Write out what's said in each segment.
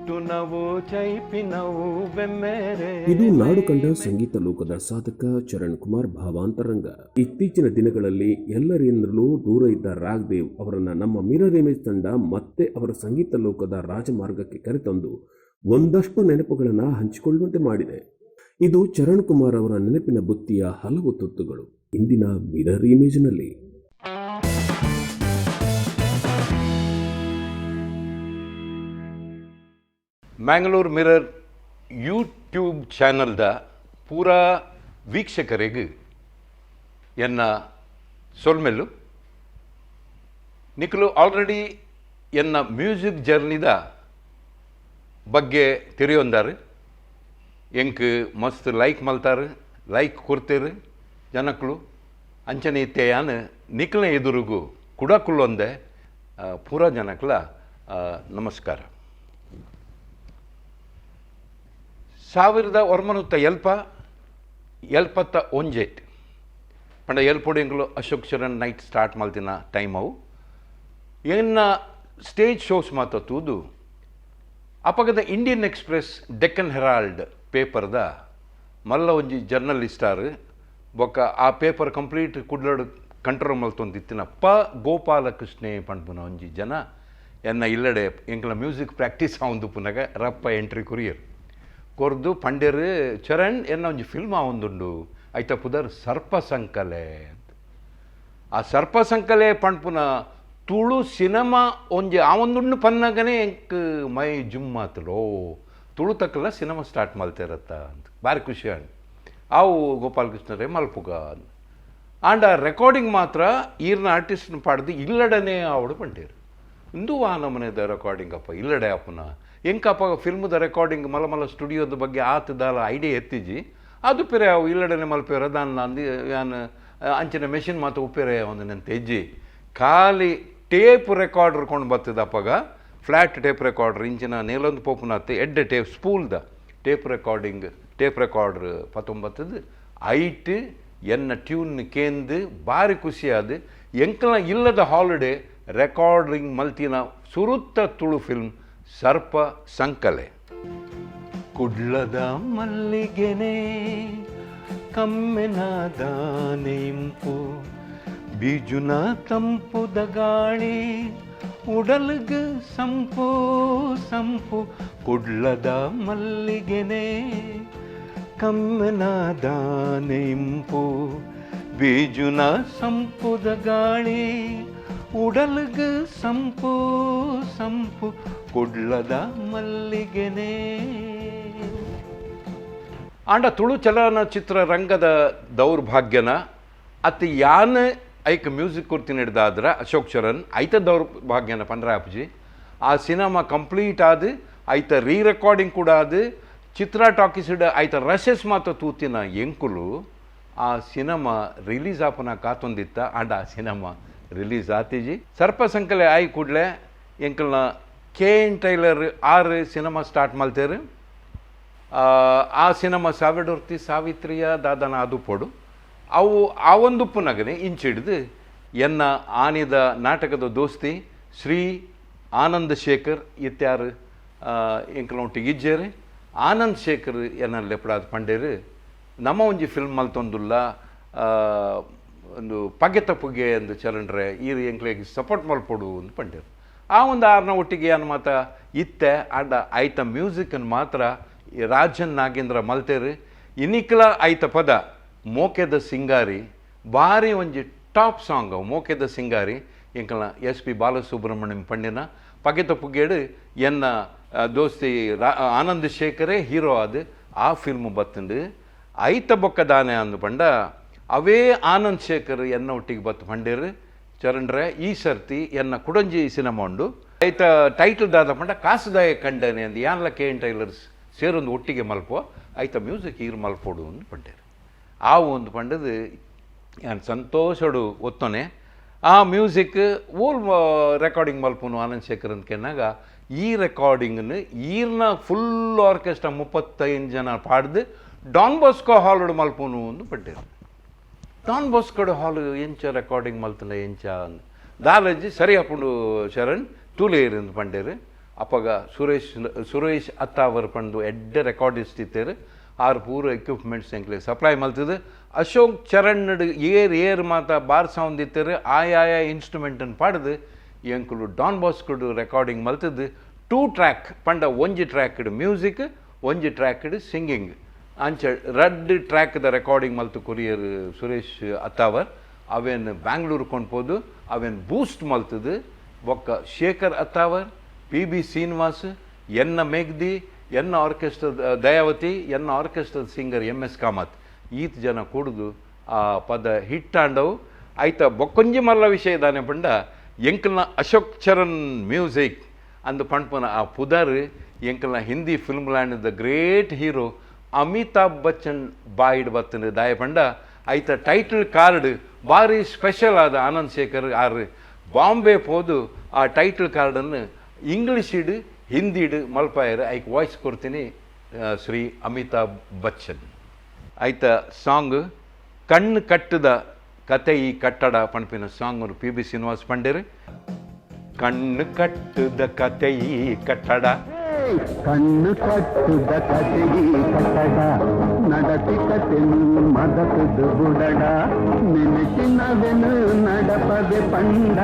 ಪುಟ್ಟುನವು ಚೈಪಿನವು ಬೆಮ್ಮೆರೆ. ಇದು ನಾಡು ಕಂಡ ಸಂಗೀತ ಲೋಕದ ಸಾಧಕ ಚರಣ್ ಕುಮಾರ್ ಭಾವಾಂತರಂಗ. ಇತ್ತೀಚಿನ ದಿನಗಳಲ್ಲಿ ಎಲ್ಲರಿಂದಲೂ ದೂರ ಇದ್ದ ರಾಗ್ದೇವ್ ಅವರನ್ನ ನಮ್ಮ ಮಿರರ್ ಇಮೇಜ್ ತಂಡ ಮತ್ತೆ ಅವರ ಸಂಗೀತ ಲೋಕದ ರಾಜಮಾರ್ಗಕ್ಕೆ ಕರೆತಂದು ಒಂದಷ್ಟು ನೆನಪುಗಳನ್ನು ಹಂಚಿಕೊಳ್ಳುವಂತೆ ಮಾಡಿದೆ. ಇದು ಚರಣ್ ಕುಮಾರ್ ಅವರ ನೆನಪಿನ ಬುತ್ತಿಯ ಹಲವು ತುತ್ತುಗಳು ಇಂದಿನ ಮಿರರ್ ಇಮೇಜ್ನಲ್ಲಿ. ಮ್ಯಾಂಗ್ಳೂರ್ ಮಿರರ್ ಯೂಟ್ಯೂಬ್ ಚಾನಲ್ದ ಪೂರಾ ವೀಕ್ಷಕರಿಗೆ ಎನ್ನ ಸೊಲ್ಮೆಲ್ಲು. ನಿಕಲು ಆಲ್ರೆಡಿ ಎನ್ನ ಮ್ಯೂಸಿಕ್ ಜರ್ನಿದ ಬಗ್ಗೆ ತೆರೆಯೊಂದಾರು. ಎಂಕ್ ಮಸ್ತ್ ಲೈಕ್ ಮಲ್ತಾರು, ಲೈಕ್ ಕೊಡ್ತೇರು ಜನಕ್ಕಳು. ಅಂಚನೆ ಇತ್ತೆ ಯಾನ್ ನಿಕ್ಲ್ನ ಎದುರುಗು ಕುಡ ಕುಲ್ಲೊಂದೆ. ಪೂರಾ ಜನಕ್ಲ ನಮಸ್ಕಾರ. 1971 71 ಪಂಡ ಎಲ್ಪೊಡು ಎಂಕುಲು ಅಶೋಕ್ ಚರಣ್ ನೈಟ್ ಸ್ಟಾರ್ಟ್ ಮಲ್ತಿನ ಟೈಮ್ ಅವು. ಎನ್ನ ಸ್ಟೇಜ್ ಶೋಸ್ ಮಾತ ತೂದು ಅಪಗದ ಇಂಡಿಯನ್ ಎಕ್ಸ್ಪ್ರೆಸ್, ಡೆಕ್ಕನ್ ಹೆರಾಲ್ಡ್ ಪೇಪರ್ದ ಮಲ್ಲ ಒಂಜಿ ಜರ್ನಲಿಸ್ಟಾರ್ ಬೊಕ್ಕ ಆ ಪೇಪರ್ ಕಂಪ್ಲೀಟ್ ಕುಡ್ಲಡ್ ಕಂಟ್ರೋಲ್ ಮಲ್ತೊಂದಿತ್ತಿನ ಪ ಗೋಪಾಲಕೃಷ್ಣೆ ಪನ್ಪುನ ಒಂಜಿ ಜನ ಎನ್ನ ಇಲ್ಲಡೆ ಎಂಕಲ ಮ್ಯೂಸಿಕ್ ಪ್ರಾಕ್ಟೀಸ್ ಆವೊಂದುಪ್ಪುನಗ ರಪ್ಪ ಎಂಟ್ರಿ ಕೊರಿಯರ್. ಕೊರ್ದು ಪಂಡೆರ್, ಚರಣ್, ಎನ್ನ ಒಂಜಿ ಫಿಲ್ಮ್ ಆವೊಂದುಂಡು, ಐತ ಪುದರ್ ಸರ್ಪ ಸಂಕಲೆ ಅಂತ. ಆ ಸರ್ಪ ಸಂಕಲೆ ಪನ್ಪುನ ತುಳು ಸಿನಿಮಾ ಒಂಜಿ ಆವೊಂದುಂಡು ಪನ್ನಗನೇ ಎಂಕ್ ಮೈ ಜುಮ್ ಆತುಂಡು. ಓ, ತುಳು ತಕ್ಕಲ ಸಿನಿಮಾ ಸ್ಟಾರ್ಟ್ ಮಲ್ತಿರತ್ತ ಅಂತ ಭಾರಿ ಖುಷಿ ಆಂಡ್. ಆವು ಗೋಪಾಲಕೃಷ್ಣರೇ, ಮಲ್ಪುಗ. ಆಂಡ ರೆಕಾರ್ಡಿಂಗ್ ಮಾತ್ರ ಈರ್ನ ಆರ್ಟಿಸ್ಟ್ನ ಪಾಡ್ದು ಇಲ್ಲಡನೆ ಆವಡು ಪಂಡೇರು. ಇಂದು ಆ ನಮೂನೆದ ರೆಕಾರ್ಡಿಂಗ್ ಅಪ್ಪ ಇಲ್ಲಡೆ ಅಪ್ಪನ? ಎಂಕಪ್ಪ ಫಿಲ್ಮ್ದ ರೆಕಾರ್ಡಿಂಗ್ ಮಲ್ಲ ಮಲ್ಲ ಸ್ಟುಡಿಯೋದ ಬಗ್ಗೆ ಆತದಾಲ ಐಡಿಯಾ ಎತ್ತಿಜಿ. ಅದು ಪಿರೆ ಅವು ಇಲ್ಲಡನೆ ಮಲ್ಪೇರ ದಾನ್ನ ಅಂದು ಯಾನ್ ಅಂಚಿನ ಮೆಷಿನ್ ಮಾತ ಉಪ್ಪೇರೆ ಒಂದು ನೆಂತ ಇಜ್ಜಿ. ಖಾಲಿ ಟೇಪ್ ರೆಕಾರ್ಡರ್ ಕೊಂಡು ಬರ್ತದ ಅಪ್ಪಗ, ಫ್ಲ್ಯಾಟ್ ಟೇಪ್ ರೆಕಾರ್ಡರ್. ಇಂಚಿನ ನೇಲೊಂದು ಪೋಪುನತ್ತು ಎಡ್ಡೆ ಟೇಪ್ ಸ್ಪೂಲ್ದ ಟೇಪ್ ರೆಕಾರ್ಡಿಂಗ್, ಟೇಪ್ ರೆಕಾರ್ಡರ್ ಪತ್ತೊಂಬತ್ತದು. ಐಟ್ ಎನ್ನ ಟ್ಯೂನ್ ಕೇಂದು ಬಾರಿ ಖುಷಿಯಾದ ಎಂಕಲ್ನ ಇಲ್ಲದ ಹಾಲಿಡೇ ರೆಕಾರ್ಡಿಂಗ್ ಮಲ್ತಿನ ಸುರುತ್ತ ತುಳು ಫಿಲ್ಮ್ ಸರ್ಪ ಸಂಕಲೆ. ಕುಡ್ಲದ ಮಲ್ಲಿಗೆನೆ ಕಮ್ಮೆನದ ಇಂಪು, ಬೀಜುನ ತಂಪುದ ಗಾಳಿ, ಉಡಲ್ಗ್ ಸಂಪು ಸಂಪು. ಕುಡ್ಲದ ಮಲ್ಲಿಗೆನೆ ಕಮ್ಮೆನದ ಇಂಪು, ಬೀಜುನ ಸಂಪುದ ಗಾಳಿ, ಉಡಲ್ಗ್ ಸಂಪು ಸಂಪು. ಕುಡ್ಲದ ಮಲ್ಲಿಗೆನೆ. ಆಂಡ ತುಳು ಚಲನಚಿತ್ರ ರಂಗದ ದೌರ್ಭಾಗ್ಯನ ಅತ್ ಯಾನ್ ಐಕ್ ಮ್ಯೂಸಿಕ್ ಕೊರ್ತಿನ ಹಿಡ್ದಾದ್ರ ಅಶೋಕ್ ಚರಣ್ ಐತ ದೌರ್ಭಾಗ್ಯನ ಪಂಡ್ರೆ ಅಪ್ಜಿ. ಆ ಸಿನಿಮಾ ಕಂಪ್ಲೀಟ್ ಆದ್, ಐತ ರೀ ರೆಕಾರ್ಡಿಂಗ್ ಕೂಡ ಆದ್, ಚಿತ್ರ ಟಾಕೀಸ್ಡ್ ಐತ ರಶಸ್ ಮಾತ್ರ ತೂತಿನ ಎಂಕುಲು ಆ ಸಿನಿಮಾ ರಿಲೀಸ್ ಆಪನ ಕಾತೊಂದಿತ್ತ. ಆಂಡ ಆ ಸಿನಿಮಾ ರಿಲೀಸ್ ಆತಿಜಿ. ಸರ್ಪ ಸಂಕಲೆ ಆಯಿ ಕೂಡಲೇ ಎಂಕಲ್ನ ಕೆ ಎನ್ ಟೈಲರ್ ಆರು ಸಿನಿಮಾ ಸ್ಟಾರ್ಟ್ ಮಲ್ತೇರು. ಆ ಸಿನಿಮಾ ಸಾವಿಡೊರ್ತಿ ಸಾವಿತ್ರಿಯ ದಾದನ ಅದು ಪೊಡು ಅವು ಆ ಒಂದು ಪುನಗನೆ ಇಂಚಿಡ್ದು ಎನ್ನ ಆನಿದ ನಾಟಕದ ದೋಸ್ತಿ ಶ್ರೀ ಆನಂದ್ ಶೇಖರ್ ಇತ್ಯಾರು ಎಂಕಲ್ನೊಟ್ಟಿಗೆ ಇಜ್ಜೇರು. ಆನಂದ್ ಶೇಖರ್ ಎನ್ನ ಲೆಪ್ಪಡಾದ ಪಂಡೇರು, ನಮ್ಮ ಒಂಜಿ ಫಿಲ್ಮ್ ಮಲ್ತೊಂದುಲ್ಲ, ಒಂದು ಪಗೆ ತಪ್ಪುಗೆ ಅಂದು, ಚರಣ್ರೆ, ಈರ್ ಎಂಕ್ಲೆಗ್ ಸಪೋರ್ಟ್ ಮಲ್ಪೊಡು ಅಂದ್ ಪಂಡೇರು. ಆ ಒಂದು ಆರ್ನ ಒಟ್ಟಿಗೆ ಅನ್ ಮಾತ ಇತ್ತೆ. ಆಂಡ ಐತ ಮ್ಯೂಸಿಕನ್ನು ಮಾತ್ರ ಈ ರಾಜನ್ ನಾಗೇಂದ್ರ ಮಲ್ತೇರು. ಇನಿಕ್ಲ ಐತ ಪದ ಮೋಕೆದ ಸಿಂಗಾರಿ ಬಾರಿ ಒಂಜಿ ಟಾಪ್ ಸಾಂಗ್ ಅವು. ಮೋಕೆದ ಸಿಂಗಾರಿ ಎಂಕಲ್ನ ಎಸ್ ಪಿ ಬಾಲಸುಬ್ರಹ್ಮಣ್ಯಂ ಪಂಡಿನ ಪಗೆ ತಪ್ಪುಗೇಡು ಎನ್ನ ದೋಸ್ತಿ ಆನಂದ್ ಶೇಖರೇ ಹೀರೋ ಆದ್ ಆ ಫಿಲ್ಮ್ ಬತ್ತಂಡು. ಐತ ಬೊಕ್ಕ ದಾನೆ ಅಂದು ಪಂಡ, ಅವೇ ಆನಂದ್ ಶೇಖರ್ ಎನ್ನ ಒಟ್ಟಿಗೆ ಬತ್ತು ಪಂಡೇರು, ಚರಣ್ರೆ, ಈ ಸರ್ತಿ ಎನ್ನ ಕುಡಂಜಿ ಸಿನಿಮಾ ಉಂಡು, ಐತ ಟೈಟಲ್ ದಾದ ಪಂಡ ಕಾಸುದಾಯ ಕಂಡನೆ ಅಂದ್, ಯಾನ್ಲ ಕೆ ಎನ್ ಟೈಲರ್ಸ್ ಸೇರೊಂದು ಒಟ್ಟಿಗೆ ಮಲ್ಪೋ, ಐತ ಮ್ಯೂಸಿಕ್ ಈರ್ ಮಲ್ಪೊಡು ಅಂದ್ ಪಂಡೇರು. ಆ ಒಂದು ಪಂಡದು ಯಾನ್ ಸಂತೋಷಡು ಒತ್ತೊನೆ. ಆ ಮ್ಯೂಸಿಕ್ ಓಲ್ ರೆಕಾರ್ಡಿಂಗ್ ಮಲ್ಪುನು ಆನಂದ್ ಶೇಖರ್ ಅಂತ ಕೆನ್ನಾಗ, ಈ ರೆಕಾರ್ಡಿಂಗ್ನ ಈರ್ನ ಫುಲ್ ಆರ್ಕೆಸ್ಟ್ರಾ 35 ಜನ ಪಾಡ್ದು ಡಾನ್ ಬಾಸ್ಕೋ ಹಾಲ್ಡ್ ಮಲ್ಪುನು ಅಂದ್ ಪಂಡೇರು. ಡಾನ್ ಬಾಸ್ಕೋಡ್ ಹಾಲ್ ಎಂಚ ರೆಕಾರ್ಡಿಂಗ್ ಮಲ್ತನ ಎಂಚ ಅಂದ್ ದಾಲಜ್ಜಿ. ಸರಿ ಅಪ್ಪುಂಡು ಶರಣ್, ತೂಲೇರು ಅಂದ್ ಪಂಡೇರು. ಅಪಗ ಸುರೇಶ್ ಸುರೇಶ್ ಅತ್ತಾವರ್ ಪಂದು ಎಡ್ಡೆ ರೆಕಾರ್ಡಿಸ್ಟ್ ಇತ್ತೇರು ಆರು ಪೂರ ಎಕ್ವಿಪ್ಮೆಂಟ್ಸ್ ಎಂಕ್ಲೆ ಸಪ್ಲೈ ಮಲ್ತದು. ಅಶೋಕ್ ಚರಣ್ ಏರ್ ಏರ್ ಮಾತ ಬಾರ್ ಸೌಂಡ್ ಇತ್ತೇರು ಆಯಾಯ ಇನ್ಸ್ಟ್ರೂಮೆಂಟನ್ನು ಪಾಡ್ದು ಎಂಕುಲು ಡಾನ್ ಬಾಸ್ಕೊಡು ರೆಕಾರ್ಡಿಂಗ್ ಮಲ್ತದು. ಟೂ ಟ್ರ್ಯಾಕ್ ಪಂಡ ಒಂಜಿ ಟ್ರ್ಯಾಕ್ಡ್ ಮ್ಯೂಸಿಕ್, ಒಂಜಿ ಟ್ರ್ಯಾಕ್ಡ್ ಸಿಂಗಿಂಗ್, ಅಂಚ ರಡ್ಡ್ ಟ್ರ್ಯಾಕ್ದ ರೆಕಾರ್ಡಿಂಗ್ ಮಲ್ತು ಕೊರಿಯರ್ ಸುರೇಶ್ ಅತ್ತಾವರ್. ಅವೇನ್ ಬ್ಯಾಂಗ್ಳೂರು ಕೊಂಡ್ಪೋದು ಅವೇನ್ ಬೂಸ್ಟ್ ಮಲ್ತದು. ಬೊಕ್ಕ ಶೇಖರ್ ಅತ್ತಾವರ್, ಪಿ ಬಿ ಶ್ರೀನಿವಾಸ್, ಎನ್ನ ಮೇಗ್ದಿ, ಎನ್ನ ಆರ್ಕೆಸ್ಟ್ರಾ ದಯಾವತಿ, ಎನ್ನ ಆರ್ಕೆಸ್ಟ್ರಾದ ಸಿಂಗರ್ ಎಮ್ ಎಸ್ ಕಾಮತ್, ಈತ್ ಜನ ಕೂಡುದು ಆ ಪದ ಹಿಟ್ಟಾಂಡವು. ಆಯ್ತ ಬೊಕ್ಕೊಂಜಿ ಮಲ್ಲ ವಿಷಯ ದಾನೆ ಪಂಡ ಎಂಕಲ್ನ ಅಶೋಕ್ ಚರಣ್ ಮ್ಯೂಸಿಕ್ ಅಂದು ಪಣ್ಪುನ ಆ ಪುದರ್ ಎಂಕಲ್ನ Hindi film land the great hero Amitabh Bachchan ಬಾಯಿಡ್ ಬತ್ತಂಡು. ದಾಯ ಪಂಡ ಐತ ಟೈಟಲ್ ಕಾರ್ಡ್ ಭಾರಿ ಸ್ಪೆಷಲ್ ಆದ ಆನಂದ್ ಶೇಖರ್ ಆರ್ ಬಾಂಬೆ ಪೋದು ಆ ಟೈಟಲ್ ಕಾರ್ಡನ್ನು ಇಂಗ್ಲೀಷಿಡ್ ಹಿಂದಿಡ್ ಮಲ್ಪಾಯರ್. ಐಕ್ ವಾಯ್ಸ್ ಕೊಡ್ತೀನಿ ಶ್ರೀ ಅಮಿತಾಬ್ ಬಚ್ಚನ್. ಐತ ಸಾಂಗ್ ಕಣ್ಣು ಕಟ್ಟದ ಕತೆ ಈ ಕಟ್ಟಡ ಪನ್ಪಿನ ಸಾಂಗ್ ಪಿ ಬಿ ಶ್ರೀನಿವಾಸ್ ಪಂಡೇರು. ಕಣ್ಣು ಕಟ್ಟದ ಕತೆ ಈ ಕಟ್ಟಡ, ಕಣ್ಣು ಕಟ್ಟುದ ಕತೆಗಿ ಕಟ್ಟಡ, ನಡತಿ ಕತೆನು ಮದಕದು ಬುಡಡ, ನೆನೆಸಿನವೆನು ನಡಪದೆ ಪಂಡ,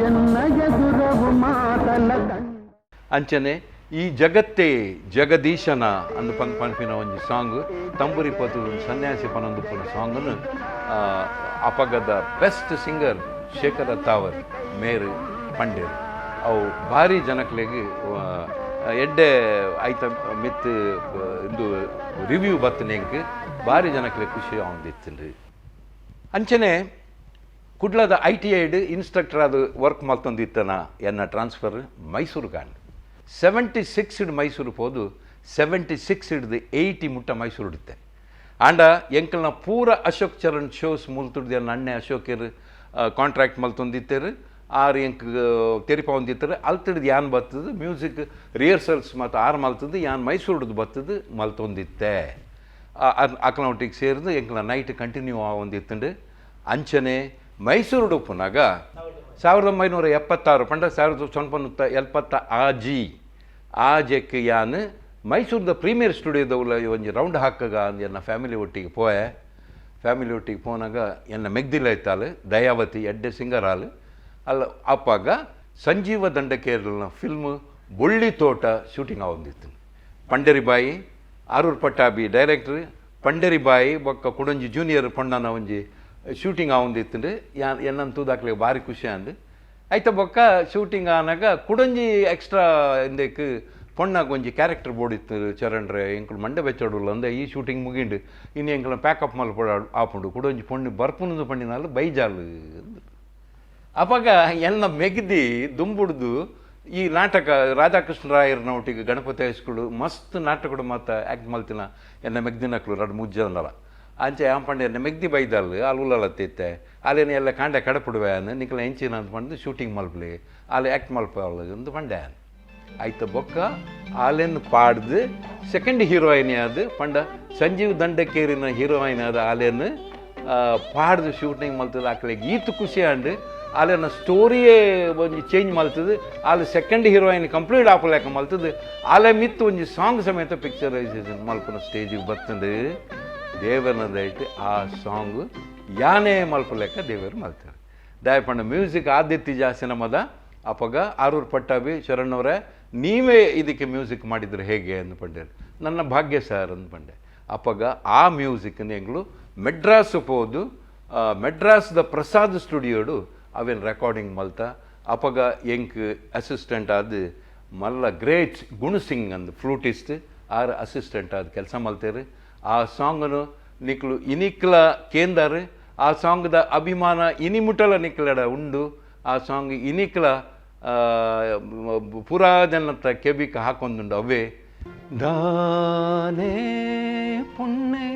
ಎನ್ನ ಎದುರವು ಮಾತಲ ಕಂಡ. ಅಂಚನೆ ಈ ಜಗತ್ತೇ ಜಗದೀಶನ ಅಂದು ಪನ್ ಪನ್ಪಿನ ಒಂಜಿ ಸಾಂಗ್, ತಂಬುರಿ ಪತು ಸನ್ಯಾಸಿ ಪನೊಂದು ಪುನ ಸಾಂಗನ್ನು ಅಪಗದ ಬೆಸ್ಟ್ ಸಿಂಗರ್ ಶೇಖರ ತಾವರ್ ಮೇರು ಪಂಡೇರು. ಅವು ಭಾರಿ ಜನಕ್ಲೆಗ್ ಎಡ್ಡೆ ಐತ ಮಿತ್ ಇಂದು ರಿವ್ಯೂ ಬತ್ತನೆ ಎಂಕ್ ಭಾರಿ ಜನಕ್ಲೆಗ್ ಖುಷಿ ಆವೊಂದಿತ್ತುಂಡು. ಅಂಚನೆ ಕುಡ್ಲದ I T ಐಡ್ ಇನ್ಸ್ಟ್ರಕ್ಟರ್ ಆದ್ ವರ್ಕ್ ಮಲ್ತೊಂದಿತ್ತನ ಎನ್ನ ಟ್ರಾನ್ಸ್ಫರ್ ಮೈಸೂರು ಕಾಂಡ್. 76 ಮೈಸೂರು ಪೋದು 76 ಹಿಡ್ದು 80 ಮುಟ್ಟ ಮೈಸೂರು ಇತ್ತೆ. ಆಂಡ ಎಂಕಲ್ನ ಪೂರ ಅಶೋಕ್ ಚರಣ್ ಶೋಸ್ ಮುಲ್ತುಡ್ದು ಎನ್ನ ಅಣ್ಣೆ ಅಶೋಕೆರ್ ಕಾಂಟ್ರಾಕ್ಟ್ ಮಲ್ತೊಂದಿತ್ತೇರು. ಆರ್ ಎಂಕ್ ತೆರಿಪಾವೊಂದಿತ್ತಾರೆ. ಅಲ್ತಿಡ್ದು ಯಾನ್ ಬತ್ತದು ಮ್ಯೂಸಿಕ್ ರಿಹರ್ಸಲ್ಸ್ ಮತ್ತು ಆರ್ ಮಲ್ತದ್ದು, ಯಾನ್ ಮೈಸೂರುಡ್ದು ಬತ್ತದು ಮಲ್ತೊಂದಿತ್ತೆ. ಅಕ್ಲನ ಒಟ್ಟಿಗೆ ಸೇರಿದು ಎಂಕ್ಲ ನೈಟ್ ಕಂಟಿನ್ಯೂ ಆವೊಂದಿತ್ತುಂಡು. ಅಂಚನೆ ಮೈಸೂರುಡು ಉಪ್ಪುನಾಗ 1976 ಪಂಡ 1976 ಆಜೆಕ್ ಯಾನ್ ಮೈಸೂರದ ಪ್ರೀಮಿಯರ್ ಸ್ಟುಡಿಯೋದವುಲ ಒಂಜಿ ರೌಂಡ್ ಹಾಕಗ ಅಂದ್ ಎನ್ನ ಫ್ಯಾಮಿಲಿ ಒಟ್ಟಿಗೆ ಪೋಯೆ. ಫ್ಯಾಮಿಲಿ ಒಟ್ಟಿಗೆ ಪೋನಾಗ ಎನ್ನ ಮೆಗ್ದಿಲ ಇತ್ತಾಲು ದಯಾವತಿ, ಎಡ್ಡೆ ಸಿಂಗರ್ ಆಲು ಅಲ್ಲ. ಅಪ್ಪಾಗ ಸಂಜೀವ ದಂಡಕೇರಲ್ನ ಫಿಲ್ಮ್ ಬೊಳ್ಳಿ ತೋಟ ಶೂಟಿಂಗ್ ಆವೊಂದಿತ್ತು. ಪಂಡರಿಬಾಯಿ, ಆರೂರು ಪಟ್ಟಾಬಿ ಡೈರೆಕ್ಟರ್, ಪಂಡರಿಬಾಯಿ ಬೊಕ್ಕ ಕುಡೊಂಜಿ ಜೂನಿಯರ್ ಪೊಣ್ಣನ ಒಂಜಿ ಶೂಟಿಂಗ್ ಆವೊಂದಿತ್ತುಂಡು. ಯಾನ್ ಎನ್ನನ್ ತೂದಾಕ್ಲೆ ಭಾರಿ ಖುಷಿ ಅಂದ್. ಆಯ್ತ ಬೊಕ್ಕ ಶೂಟಿಂಗ್ ಆನಾಗ ಕುಡೊಂಜಿ ಎಕ್ಸ್ಟ್ರಾ ಇಂದೆಕ್ ಪೊಣ್ಣಗ್ ಒಂಜಿ ಕ್ಯಾರೆಕ್ಟರ್ ಬೋಡಿತ್ತು ಚರಣ್ರೆ, ಎಂಕುಲು ಮಂಡೆ ಬೆಚ್ಚಡುಲ್ಲ ಅಂದೆ. ಈ ಶೂಟಿಂಗ್ ಮುಗಿಂಡು, ಇನ್ನು ಎಂಕುಲು ಪ್ಯಾಕಪ್ ಮಲ್ಪೊಡು ಆಪುಂಡು, ಕುಡೊಂಜಿ ಪೊಣ್ಣು ಬರ್ಪುನದು ಪಂಡಿನಾಲ್ ಬೈಜಾಲು. ಅಪಗ ಎನ್ನ ಮೆಗ್ದಿ ದುಂಬುಡ್ದು ಈ ನಾಟಕ ರಾಧಾಕೃಷ್ಣ ರಾಯರ್ನ ಒಟ್ಟಿಗೆ ಗಣಪತಿ ಹೈಸ್ಕೂಲು ಮಸ್ತ್ ನಾಟಕಡು ಮಾತ ಆ್ಯಕ್ಟ್ ಮಲ್ತಿನ ಎನ್ನ ಮೆಗ್ದಿನಕ್ಲು ರಡ್ಡ್ ಮೂಜಿ ಜನಲ. ಅಂಚೆ ಆಂ ಪಂಡ ಎನ್ನ ಮೆಗ್ದಿ ಬೈದಲ್ ಅಲ್ ಉಲ್ಲಲತ್ತಿತ್ತೆ, ಅಲ್ಲೇನೆ ಎಲ್ಲ ಕಾಂಡೆ ಕಡಪುಡುವೆ ನಿಕ್ಲ ಎಂಚಿನ ಅಂತ ಪಂಡು ಶೂಟಿಂಗ್ ಮಲ್ಪಲಿ, ಅಲ್ಲಿ ಆ್ಯಕ್ಟ್ ಮಲ್ಪವಲ್ಲ ಅಂದು ಪಂಡೆ. ಆಯ್ತ ಬೊಕ್ಕ ಆಲೆನ್ ಪಾಡ್ದು ಸೆಕೆಂಡ್ ಹೀರೋಯಿನ್ ಅದು ಪಂಡ ಸಂಜೀವ್ ದಂಡಕೇರಿನ ಹೀರೋಯಿನ್ ಆದ ಆಲೆನ್ ಪಾಡ್ದು ಶೂಟಿಂಗ್ ಮಲ್ತದ. ಆಕಲೆಗ್ ಈತ್ ಖುಷಿ ಆಂಡ್. ಆಲೆನ ಸ್ಟೋರಿಯೇ ಒಂಜಿ ಚೇಂಜ್ ಮಲ್ತದು, ಆಲೆ ಸೆಕೆಂಡ್ ಹೀರೋಯಿನ್ ಕಂಪ್ಲೀಟ್ ಆಪಲೆಕ ಮಲ್ತದು, ಆಲೆ ಮಿತ್ತು ಒಂಜಿ ಸಾಂಗ್ ಸಮೇತ ಪಿಕ್ಚರೈಸೇಷನ್ ಮಲ್ಪುನ ಸ್ಟೇಜಿಗೆ ಬತ್ತಂಡು. ದೇವರನ ದಯಟ್ ಆ ಸಾಂಗ್ ಯಾನೇ ಮಲ್ಪಲೆಕ್ಕ ದೇವರು ಮಲ್ತಾರೆ. ದಾಯಪಂಡ ಮ್ಯೂಸಿಕ್ ಆದಿತ್ಯ ಸಿನಿಮಾದ ಅಪಗ ಆರೂರು ಪಟ್ಟಾಭಿ ಶರಣ್ ಅವರೇ ನೀವೇ ಇದಕ್ಕೆ ಮ್ಯೂಸಿಕ್ ಮಾಡಿದರೆ ಹೇಗೆ ಅಂದು ಪಂಡೇರು. ನನ್ನ ಭಾಗ್ಯ ಸರ್ ಅಂದು ಪಂಡೆ. ಅಪಗ ಆ ಮ್ಯೂಸಿಕ್ ಎಂಗ್ಲು ಮೆಡ್ರಾಸ್ ಪೋದು ಮೆಡ್ರಾಸ್ದ ಪ್ರಸಾದ್ ಸ್ಟುಡಿಯೋಡು ಅವೇನು ರೆಕಾರ್ಡಿಂಗ್ ಮಲ್ತ. ಅಪಗ ಎಂಕ್ ಅಸಿಸ್ಟೆಂಟ್ ಆದ ಮಲ್ಲ ಗ್ರೇಟ್ ಗುಣಸಿಂಗ್ ಅಂದ್ ಫ್ಲೂಟಿಸ್ಟ್ ಆರ್ ಅಸಿಸ್ಟೆಂಟ್ ಆದ ಕೆಲಸ ಮಲ್ತೇರು. ಆ ಸಾಂಗನು ನಿಕ್ಲು ಇನಿಕ್ಲ ಕೇಂದಾರು. ಆ ಸಾಂಗ್ದ ಅಭಿಮಾನ ಇನಿ ಮುಟ್ಟಲ ನಿಕ್ಲಡ ಉಂಡು. ಆ ಸಾಂಗ್ ಇನಿಕ್ಲ ಪೂರಾ ಜನತ್ತ ಕೆಬಿಕ್ ಹಾಕೊಂದುಂಡು. ಅವೇ ದಾನೆ ಪುಣ್ಣೆ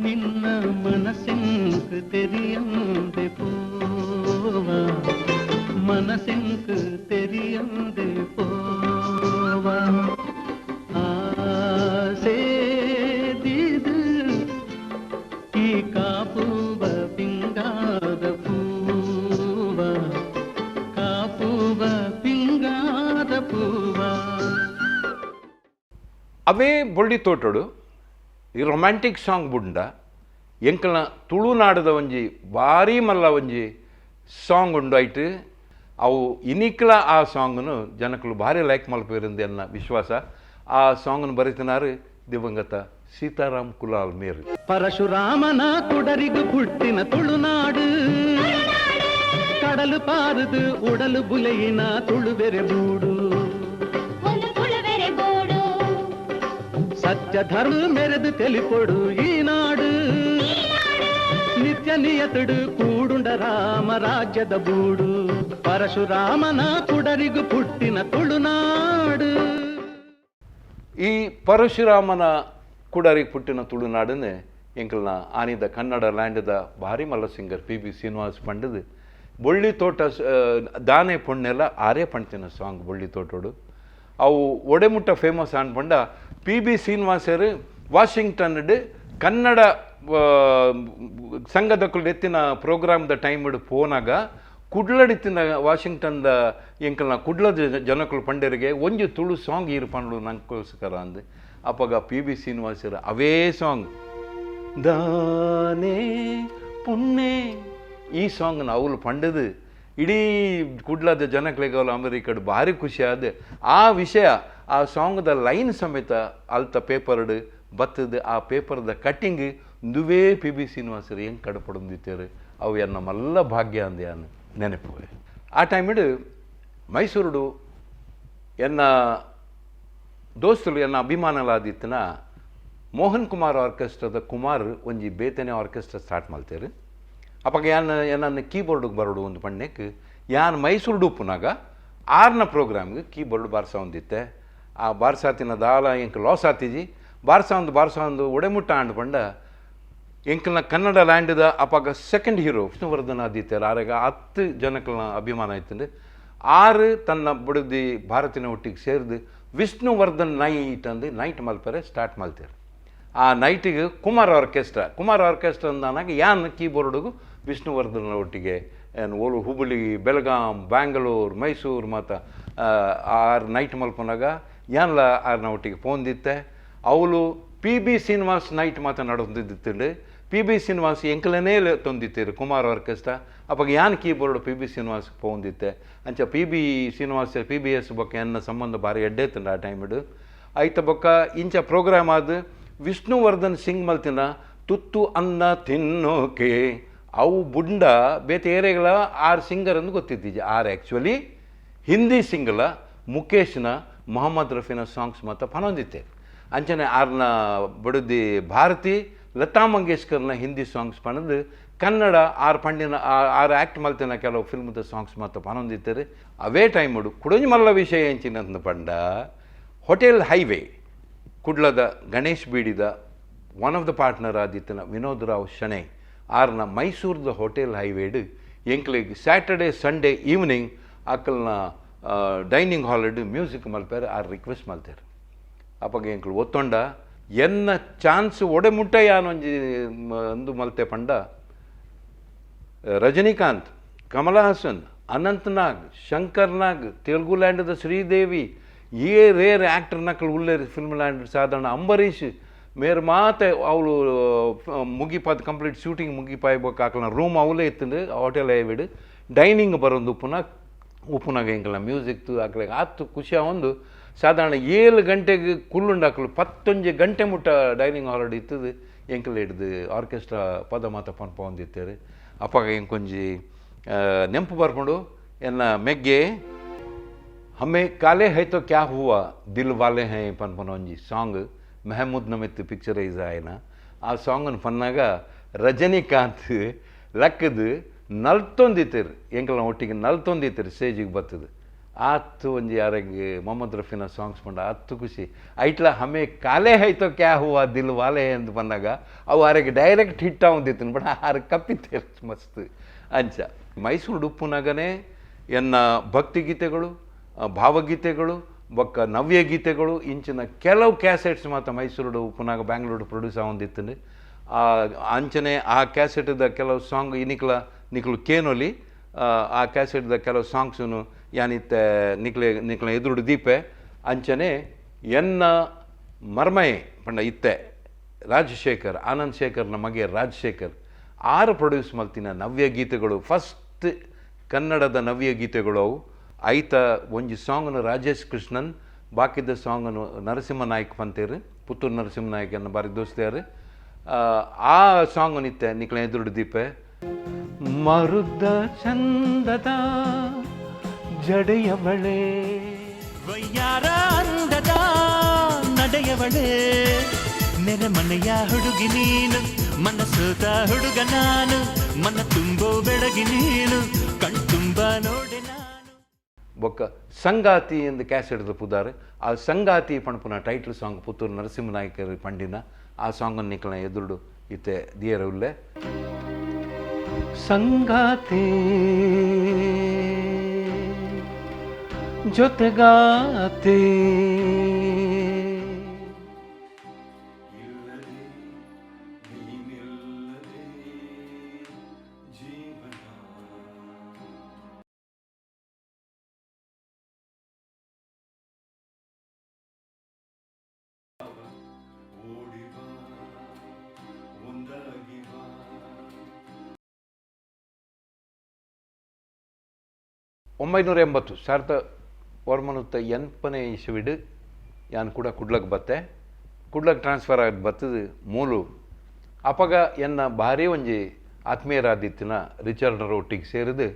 ನಿನ್ನ ಮನಸ್ಸಿಂಕ್ ತೆರಿಯಂದೆ ಪೋವ, ಮನಸ್ಸಿಂಕ್ ತೆರಿಯಂದೆ ಪೋವ, ಆಸೆ ದಿದು ಈ ಕಾಪುವ ಪಿಂಗಾದ ಪೂವ, ಕಾಪುವ ಪಿಂಗಾದ ಪೂವ. ಅವೇ ಬೊಳ್ಳಿ ತೋಟಡು ಈ ರೊಮ್ಯಾಂಟಿಕ್ ಸಾಂಗ್ ಬುಂಡ ಎಂಕಲ್ನ ತುಳುನಾಡದ ಒಂಜಿ ಭಾರಿ ಮಲ್ಲ ಒಂಜಿ ಸಾಂಗ್ ಉಂಡು ಐಟ್. ಅವು ಇನಿಕ್ಲ ಆ ಸಾಂಗ್ನು ಜನಕುಲು ಭಾರಿ ಲೈಕ್ ಮಲ್ಪೆರಿಂದು ಎನ್ನ ವಿಶ್ವಾಸ. ಆ ಸಾಂಗ್ನು ಬರೆತಿನಾರು ದಿವಂಗತ ಸೀತಾರಾಮ್ ಕುಲಾಲ್ ಮೇರ್. ಪರಶುರಾಮನ ಕುಡರಿಗು ಪುಟ್ಟಿನ ತುಳುನಾಡು, ಕಡಲು ಪಾರದು ಉಡಲು ಬುಲೆಯಿನ ತುಳುವೆರೆ ಬೂಡು, ಒಂದು ತುಳುವೆರೆ ಬೂಡು. ಸತ್ಯ ಧರ್ಮ ಮೆರೆದು ತೆಲಿಪೊಡು ಈ ನಾಡು, ನಿತ್ಯ ನಿಯತಡು ಕೂಡುಂಡ ರಾಮ ರಾಜ್ಯದ ಬೂಡು, ಪರಶುರಾಮನ ಕುಡರಿಗು ಪುಟ್ಟಿನ ತುಳುನಾಡು. ಈ ಪರಶುರಾಮನ ಕುಡರಿಗೆ ಪುಟ್ಟಿನ ತುಳುನಾಡನ್ನು ಎಂಕಲ್ನ ಆನಿದ ಕನ್ನಡ ಲ್ಯಾಂಡ್ದ ಭಾರಿ ಮಲ್ಲ singer P B Srinivas ಪಂಡದು ಬೊಳ್ಳಿ ತೋಟ ದಾನೆ ಪೊಣ್ಣೆಲ್ಲ ಆರೇ ಪಣ್ತಿನ ಸಾಂಗ್ ಬೊಳ್ಳಿ ತೋಟೋಡು. ಅವು ಒಡೆಮುಟ್ಟ ಫೇಮಸ್ ಆನ್ ಪಂಡ ಪಿ ಬಿ ಶ್ರೀನಿವಾಸರು ವಾಷಿಂಗ್ಟನ್ ಕನ್ನಡ ಸಂಘದಕ್ಕಲು ಎತ್ತಿನ ಪ್ರೋಗ್ರಾಮ್ದ ಟೈಮ್ ಪೋನಾಗ ಕುಡ್ಲಡಿತ್ತಿನ ವಾಷಿಂಗ್ಟನ್ದ ಎಂಕಲ್ನ ಕುಡ್ಲದ ಜನಕುಲು ಪಂಡರಿಗೆ ಒಂಜಿ ತುಳು ಸಾಂಗ್ ಈರು ಪಂಡು ನಂಕೋಸ್ಕರ ಅಂದ್. ಅಪಗ ಪಿ ಬಿ ಶ್ರೀನಿವಾಸರು ಅವೇ ಸಾಂಗ್ ದಾನೆ ಪುಣ್ಣೆ ಈ ಸಾಂಗ್ನ ಅವಳು ಪಂಡದು ಇಡೀ ಕುಡ್ಲದ ಜನಕ್ಲೆಗ್ ಅವ್ಲು ಅಮೆರಿಕಡ್ ಭಾರಿ ಖುಷಿ ಆದ. ಆ ವಿಷಯ ಆ ಸಾಂಗ್ದ ಲೈನ್ ಸಮೇತ ಅಲ್ತ ಪೇಪರ್ಡ್ ಬತ್ತದ. ಆ ಪೇಪರ್ದ ಕಟ್ಟಿಂಗ್ ದುವೇ ಪಿ ಬಿ ಶ್ರೀನಿವಾಸರು ಹೆಂಗೆ ಕಡಪಡೊಂದಿತ್ತೇರು. ಅವು ಎನ್ನ ಮಲ್ಲ ಭಾಗ್ಯ ಅಂದೆ ಅನ್ ನೆನಪು. ಆ ಟೈಮಿಡ್ ಮೈಸೂರುಡು ಎನ್ನ ದೋಸ್ತುಲು ಎನ್ನ ಅಭಿಮಾನಲಾದಿತ್ತಿನ ಮೋಹನ್ ಕುಮಾರ್ ಆರ್ಕೆಸ್ಟ್ರಾದ ಕುಮಾರ್ ಒಂಜಿ ಬೇತನೆ ಆರ್ಕೆಸ್ಟ್ರಾ ಸ್ಟಾರ್ಟ್ ಮಲ್ತೇರು. ಅಪಗ ಯಾನ್ ಎನ್ನನ್ನು ಕೀಬೋರ್ಡ್ಗೆ ಬರೋಡು ಒಂದು ಪಣ್ಣೆಕ್ ಯಾನ್ ಮೈಸೂರು ಉಪ್ಪುನಾಗ ಆರ್ನ ಪ್ರೋಗ್ರಾಮ್ಗೆ ಕೀಬೋರ್ಡ್ ಬಾರ್ಸ ಒಂದಿತ್ತೆ. ಆ ಬಾರ್ಸಾತಿನ ದಾಲ ಎಂಕ್ ಲಾಸ್ ಆತಿಜಿ. ಬಾರ್ಸ ಒಂದು ಒಡೆಮುಟ್ಟ ಆಂಡ್ ಪಂಡ ಎಂಕಲ್ನ ಕನ್ನಡ ಲ್ಯಾಂಡ್ದ ಅಪಗ ಸೆಕೆಂಡ್ ಹೀರೋ ವಿಷ್ಣುವರ್ಧನ್ ಆದಿತ್ಯರು ಆರೆಗ 10 ಜನಕ್ಕಲ್ನ ಅಭಿಮಾನ ಆಯ್ತಂಡು ಆರು ತನ್ನ ಬುಡದಿ ಭಾರತಿನ ಒಟ್ಟಿಗೆ ಸೇರಿದು ವಿಷ್ಣುವರ್ಧನ್ ನೈಟ್ ಅಂದು ನೈಟ್ ಮಲ್ಪರೆ ಸ್ಟಾರ್ಟ್ ಮಲ್ತೇರು. ಆ ನೈಟಿಗೆ ಕುಮಾರ್ ಆರ್ಕೆಸ್ಟ್ರಾ, ಕುಮಾರ್ ಆರ್ಕೆಸ್ಟ್ರಾ ಅಂದಾನಾಗ ಯಾನ್ ಕೀಬೋರ್ಡ್ಗು ವಿಷ್ಣುವರ್ಧನ್ ಒಟ್ಟಿಗೆ ಏನು ಓಲು ಹುಬ್ಬಳ್ಳಿ, ಬೆಳಗಾಂ, ಬ್ಯಾಂಗ್ಳೂರ್, ಮೈಸೂರು ಮತ್ತು ಆರು ನೈಟ್ ಮಲ್ಪನಾಗ ಯಾನ್ಲ ಆರ್ನ ಒಟ್ಟಿಗೆ ಪೋಂದಿತ್ತೆ. ಅವಳು P B Srinivas night ಮಾತ ನಡೆದಿತ್ತಿಂಡು. ಪಿ ಬಿ ಶ್ರೀನಿವಾಸ್ ಎಂಕಲನೇ ತೊಂದಿತ್ತೀರು ಕುಮಾರ್ ಆರ್ಕೆಸ್ಟ್ರಾ. ಅವಾಗ ಯಾನ್ keyboard P B Srinivas ಪೋಂದಿತ್ತೆ. ಅಂಚ P B Srinivas P B S ಬೊಕ್ಕ ಎನ್ನ ಸಂಬಂಧ ಭಾರಿ ಎಡ್ಡೆ ಇತ್ತಂಡು ಆ ಟೈಮಿಡು. ಐತ ಬೊಕ್ಕ ಇಂಚ ಪ್ರೋಗ್ರಾಮ್ ಆದ ವಿಷ್ಣುವರ್ಧನ್ ಸಿಂಗ್ ಮಲ್ತಿನ ತುತ್ತು ಅನ್ನ ತಿನ್ನೋಕೆ ಅವು ಬುಂಡ ಬೇತೆ ಏರಿಯಾಗಳ ಆರು ಸಿಂಗರ್ ಅಂದು ಗೊತ್ತಿದ್ದೀಜಿ. ಆರ್ ಆ್ಯಕ್ಚುಲಿ ಹಿಂದಿ ಸಿಂಗಲ ಮುಖೇಶ್ನ ಮೊಹಮ್ಮದ್ ರಫಿನ ಸಾಂಗ್ಸ್ ಮಾತ್ರ ಪನೊಂದಿತ್ತೆ. ಅಂಚನೆ ಆರ್ನ ಬಡುದಿ ಭಾರತಿ ಲತಾ ಮಂಗೇಶ್ಕರ್ನ ಹಿಂದಿ ಸಾಂಗ್ಸ್ ಪನದು ಕನ್ನಡ ಆರ್ ಪಂಡಿನ ಆರ್ ಆ್ಯಕ್ಟ್ ಮಲ್ತಿನ ಕೆಲವು ಫಿಲ್ಮ್ದ ಸಾಂಗ್ಸ್ ಮಾತ್ರ ಪನೊಂದಿತ್ತಾರೆ. ಅವೇ ಟೈಮುಡು ಕುಡೊಂಜಿ ಮಲ್ಲ ವಿಷಯ ಎಂಚಿನಂತ ಪಂಡ ಹೋಟೆಲ್ ಹೈವೇ ಕುಡ್ಲದ Ganesh ಬೀಡಿದ one of the partner ಆದಿತ್ತನ Vinod Rao Shenoy ಆರ್ನ ಮೈಸೂರ್ದ ಹೋಟೆಲ್ ಹೈವೇಡ್ ಎಂಕ್ಲೆಗ್ Saturday Sunday evening ಅಕ್ಕಲ್ನ dining halved music ಮಲ್ಪೇರು R request ಮಲ್ತೇರು. ಅಪಗ ಎಂಕ್ಲು ಒತ್ತೊಂಡ ಎನ್ನ ಚಾನ್ಸ್ ಒಡೆ ಮುಟ್ಟ ಯಾನೊಂಜಿ ಅಂದು ಮಲ್ತೆ ಪಂಡ ರಜನಿಕಾಂತ್, ಕಮಲ ಹಾಸನ್, ಅನಂತ್ ನಾಗ್, ಶಂಕರ್ ನಾಗ್, ತೆಲುಗು ಲ್ಯಾಂಡ್ದ ಶ್ರೀದೇವಿ, ಏ ರೇರ್ ಆ್ಯಕ್ಟರ್ ನಕಲು ಉಲ್ಲೇರು ಫಿಲ್ಮ್ ಲ್ಯಾಂಡ್ ಸಾಧಾರಣ ಅಂಬರೀಷ್ ಮೇರ್ ಮಾತೆ ಅವಳು ಮುಗಿಪಾದ ಕಂಪ್ಲೀಟ್ ಶೂಟಿಂಗ್ ಮುಗಿಪಾಯ್ ಬೊಕ್ಕ ಆಕಲ್ನ ರೂಮ್ ಅವಲೇ ಇತ್ತಂಡು ಹೋಟೆಲ್ ಐವಿಡ್ ಡೈನಿಂಗ್ ಬರೋದು ಉಪ್ಪುನ ಉಪ್ಪುನಾಗ ಎಂಕಲ್ನ ಮ್ಯೂಸಿಕ್ ಆಕಲೆಗ್ ಆತು ಖುಷಿ ಒಂದು ಸಾಧಾರಣ 7 ಗಂಟೆಗೆ ಕುಲ್ಲುಂಡು ಆಕಲು 11 ಗಂಟೆ ಮುಟ್ಟ ಡೈನಿಂಗ್ ಹಾಲ್ ಇತ್ತದು ಎಂಕಲ್ ಹಿಡ್ದು ಆರ್ಕೆಸ್ಟ್ರಾ ಪದ ಮಾತ ಪನ್ಪ ಒಂದಿತ್ತೇರು. ಅಪ್ಪಾಗ ಎಂಕೊಂಜಿ ನೆಂಪು ಬರ್ಕೊಂಡು ಎನ್ನ ಮೆಗ್ಗೆ ಹಮ್ಮೆ ಕಾಲೆ ಹೈ ತೋ ಕ್ಯಾ ಹುವಾ ದಿಲ್ ವಾಲೆ ಹೈ ಪನ್ಪನ ಒಂಜಿ ಸಾಂಗ್ ಮೆಹಮೂದ್ ನಮಿತ್ ಪಿಕ್ಚರೈಸ್ ಆಯ್ನ. ಆ ಸಾಂಗನ್ನು ಪನ್ನಾಗ ರಜನಿಕಾಂತ್ ಲಕ್ಕದು ನಲ್ತೊಂದಿತ್ತೇರು ಎಂಕಲ್ನ ಒಟ್ಟಿಗೆ ನಲ್ತೊಂದಿತ್ತೇರು ಸ್ಟೇಜಿಗೆ ಬರ್ತದೆ. ಆತು ಒಂಜಿ ಯಾರಿಗೆ ಮೊಹಮ್ಮದ್ ರಫೀನ ಸಾಂಗ್ಸ್ ಪಂಡ ಆತು ಖುಷಿ. ಐಟ್ಲ ಹಮೆ ಕಾಲೆ ಹೈ ತೋ ಕ್ಯಾ ಹುವಾ ದಿಲ್ ವಾಲೆ ಅಂತ ಬಂದಾಗ ಅವು ಆರೆಗೆ ಡೈರೆಕ್ಟ್ ಹಿಟ್ ಆವಂದಿತ್ತು ಬಟ್ ಆರು ಕಪ್ಪಿತ್ತೇರು ಮಸ್ತ್. ಅಂಚ ಮೈಸೂರು ಉಪ್ಪುನಾಗನೇ ಎನ್ನ ಭಕ್ತಿಗೀತೆಗಳು, ಭಾವಗೀತೆಗಳು ಬೊಕ್ಕ ನವ್ಯ ಗೀತೆಗಳು ಇಂಚಿನ ಕೆಲವು ಕ್ಯಾಸೆಟ್ಸ್ ಮಾತ್ರ ಮೈಸೂರು ಉಪ್ಪುನಾಗ ಬ್ಯಾಂಗ್ಳೂರು ಪ್ರೊಡ್ಯೂಸ್ ಆವೊಂದಿತ್ತು. ಆ ಅಂಚನೆ ಆ ಕ್ಯಾಸೆಟ್ದ ಕೆಲವು ಸಾಂಗ್ ಇನಿಕ್ಲ ನಿಕ್ಲು ಕೇನೊಲಿ. ಆ ಕ್ಯಾಸೆಟ್ದ ಕೆಲವು ಸಾಂಗ್ಸುನು ಯಾನಿತ್ತೆ ನಿಕ್ಲೆ ನಿಕ್ಲ ಎದುರುಡು ದೀಪೆ. ಅಂಚನೆ ಎನ್ನ ಮರ್ಮಯೆ ಪಂಡ ಇತ್ತೆ ರಾಜಶೇಖರ್, ಆನಂದ್ ಶೇಖರ್ನ ಮಗೆ ರಾಜಶೇಖರ್ ಆರು ಪ್ರೊಡ್ಯೂಸ್ ಮಲ್ತಿನ ನವ್ಯ ಗೀತೆಗಳು, ಫಸ್ಟ್ ಕನ್ನಡದ ನವ್ಯ ಗೀತೆಗಳು ಅವು. ಐತ ಒಂಜಿ ಸಾಂಗ್ನು ರಾಜೇಶ್ ಕೃಷ್ಣನ್, ಬಾಕಿದ ಸಾಂಗನ್ನು ನರಸಿಂಹ ನಾಯ್ಕ್ ಪಂತೇರು, ಪುತ್ತೂರು ನರಸಿಂಹ ನಾಯ್ಕನ್ನು ಬಾರಿ ದೋಸ್ತಿಯಾರು. ಆ ಸಾಂಗ್ ನಿತ್ತೆ ನಿಕ್ಲೆ ಎದುರುಡು ದೀಪೆ. ಮರುದ ಚಂದದ ಜಡೆಯವಳೆ, ವಯ್ಯಾರ ಅಂದದ ನಡೆಯವಳೆ, ನೆರೆಮನೆಯ ಹುಡುಗಿ ನೀನು, ಮನಸೋತ ಹುಡುಗ ನಾನು, ಮನ ತುಂಬೋ ಬೆಳಗಿ ನೀನು, ಕಣ್ತುಂಬ ನೋಡೆ ನಾನು. ಬೊಕ್ಕ ಸಂಗಾತಿ ಎಂದು ಕ್ಯಾಸೆಟ್ ಪುದಾರ್. ಆ ಸಂಗಾತಿ ಪಣಪುನ ಟೈಟಲ್ ಸಾಂಗ್ ಪುತ್ತೂರು ನರಸಿಂಹ ನಾಯಕರು ಪಂಡಿನ ಆ ಸಾಂಗನ್ನು ನಿಕ್ಲೆನ ಎದುರುಡು ಇತ್ತೆ ದಿಯರ ಉಲ್ಲೆ. ಸಂಗಾತಿ ಜೊತೆಗಾತಿ 980 1980ನೇ ಇಸ್ವಿಡ್ ಯಾನ್ ಕೂಡ ಕುಡ್ಲಕ್ ಬತ್ತೆ. ಕುಡ್ಲಕ್ ಟ್ರಾನ್ಸ್ಫರ್ ಆಗಿ ಬತ್ತದ ಮೂಲು. ಅಪಗ ಎನ್ನ ಭಾರಿ ಒಂಜಿ ಆತ್ಮೀಯರಾದಿತ್ತಿನ ರಿಚರ್ಡ್ರ ಒಟ್ಟಿಗೆ ಸೇರಿದು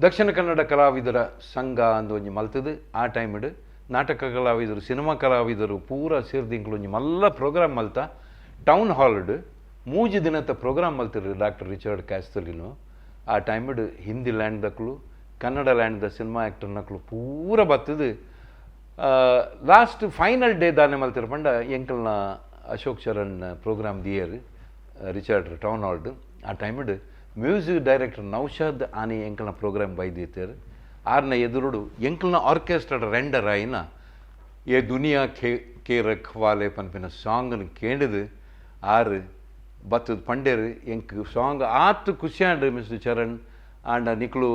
ದಕ್ಷಿಣ ಕನ್ನಡ ಕಲಾವಿದರ ಸಂಘ ಅಂದು ಒಂಜಿ ಮಲ್ತದು. ಆ ಟೈಮಿಡ್ ನಾಟಕ ಕಲಾವಿದರು, ಸಿನಿಮಾ ಕಲಾವಿದರು ಪೂರ ಸೇರ್ದಿಂಕ್ಲು ಒಂಜಿ ಮಲ್ಲ ಪ್ರೋಗ್ರಾಮ್ ಮಲ್ತ. ಟೌನ್ ಹಾಲ್ಡ್ 3 ದಿನದ ಪ್ರೋಗ್ರಾಮ್ ಮಲ್ತಿರು ಡಾಕ್ಟರ್ ರಿಚರ್ಡ್ ಕ್ಯಾಸ್ತಲಿನು. ಆ ಟೈಮಿಡ್ ಹಿಂದಿ ಲ್ಯಾಂಡ್ ದಕ್ಲು, ಕನ್ನಡ ಲ್ಯಾಂಡ್ದ ಸಿನಿಮಾ ಆ್ಯಕ್ಟರ್ ನಕ್ಲು ಪೂರ ಬತ್ತದು. Last final day ದಾನೆ ಮಲ್ತಿರು ಪಂಡ ಎಂಕಲ್ನ ಅಶೋಕ್ ಚರಣ್ ಪ್ರೋಗ್ರಾಮ್ ದಿಯರ್ ರಿಚರ್ಡ್ ಟೌನ್ ಹಾಲ್ಡ್. ಆ ಟೈಮಿಡ್ ಮ್ಯೂಸಿಕ್ ಡೈರೆಕ್ಟರ್ ನೌಶಾದ್ ಆನಿ ಎಂಕಲ್ನ ಪ್ರೋಗ್ರಾಮ್ ಬೈದಿತ್ತೇರು. ಆರ್ನ ಎದುರುಡು ಎಂಕಲ್ನ ಆರ್ಕೆಸ್ಟ್ರಾ ರೆಂಡರ್ ಆಯಿನ ಏ ದುನಿಯಾ ಖೇ ರಖ್ವಾಲೆ ಪನ್ಪಿನ ಸಾಂಗ್ನು ಕೇಂಡದು ಆರು ಬತ್ತದ ಪಂಡೇರು. ಎಂಕ್ ಸಾಂಗ್ ಆತು ಖುಷಿಯಾಂಡು ಮಿಸ್ಟರ್ ಚರಣ್, ಆಂಡ ನಿಕ್ಲು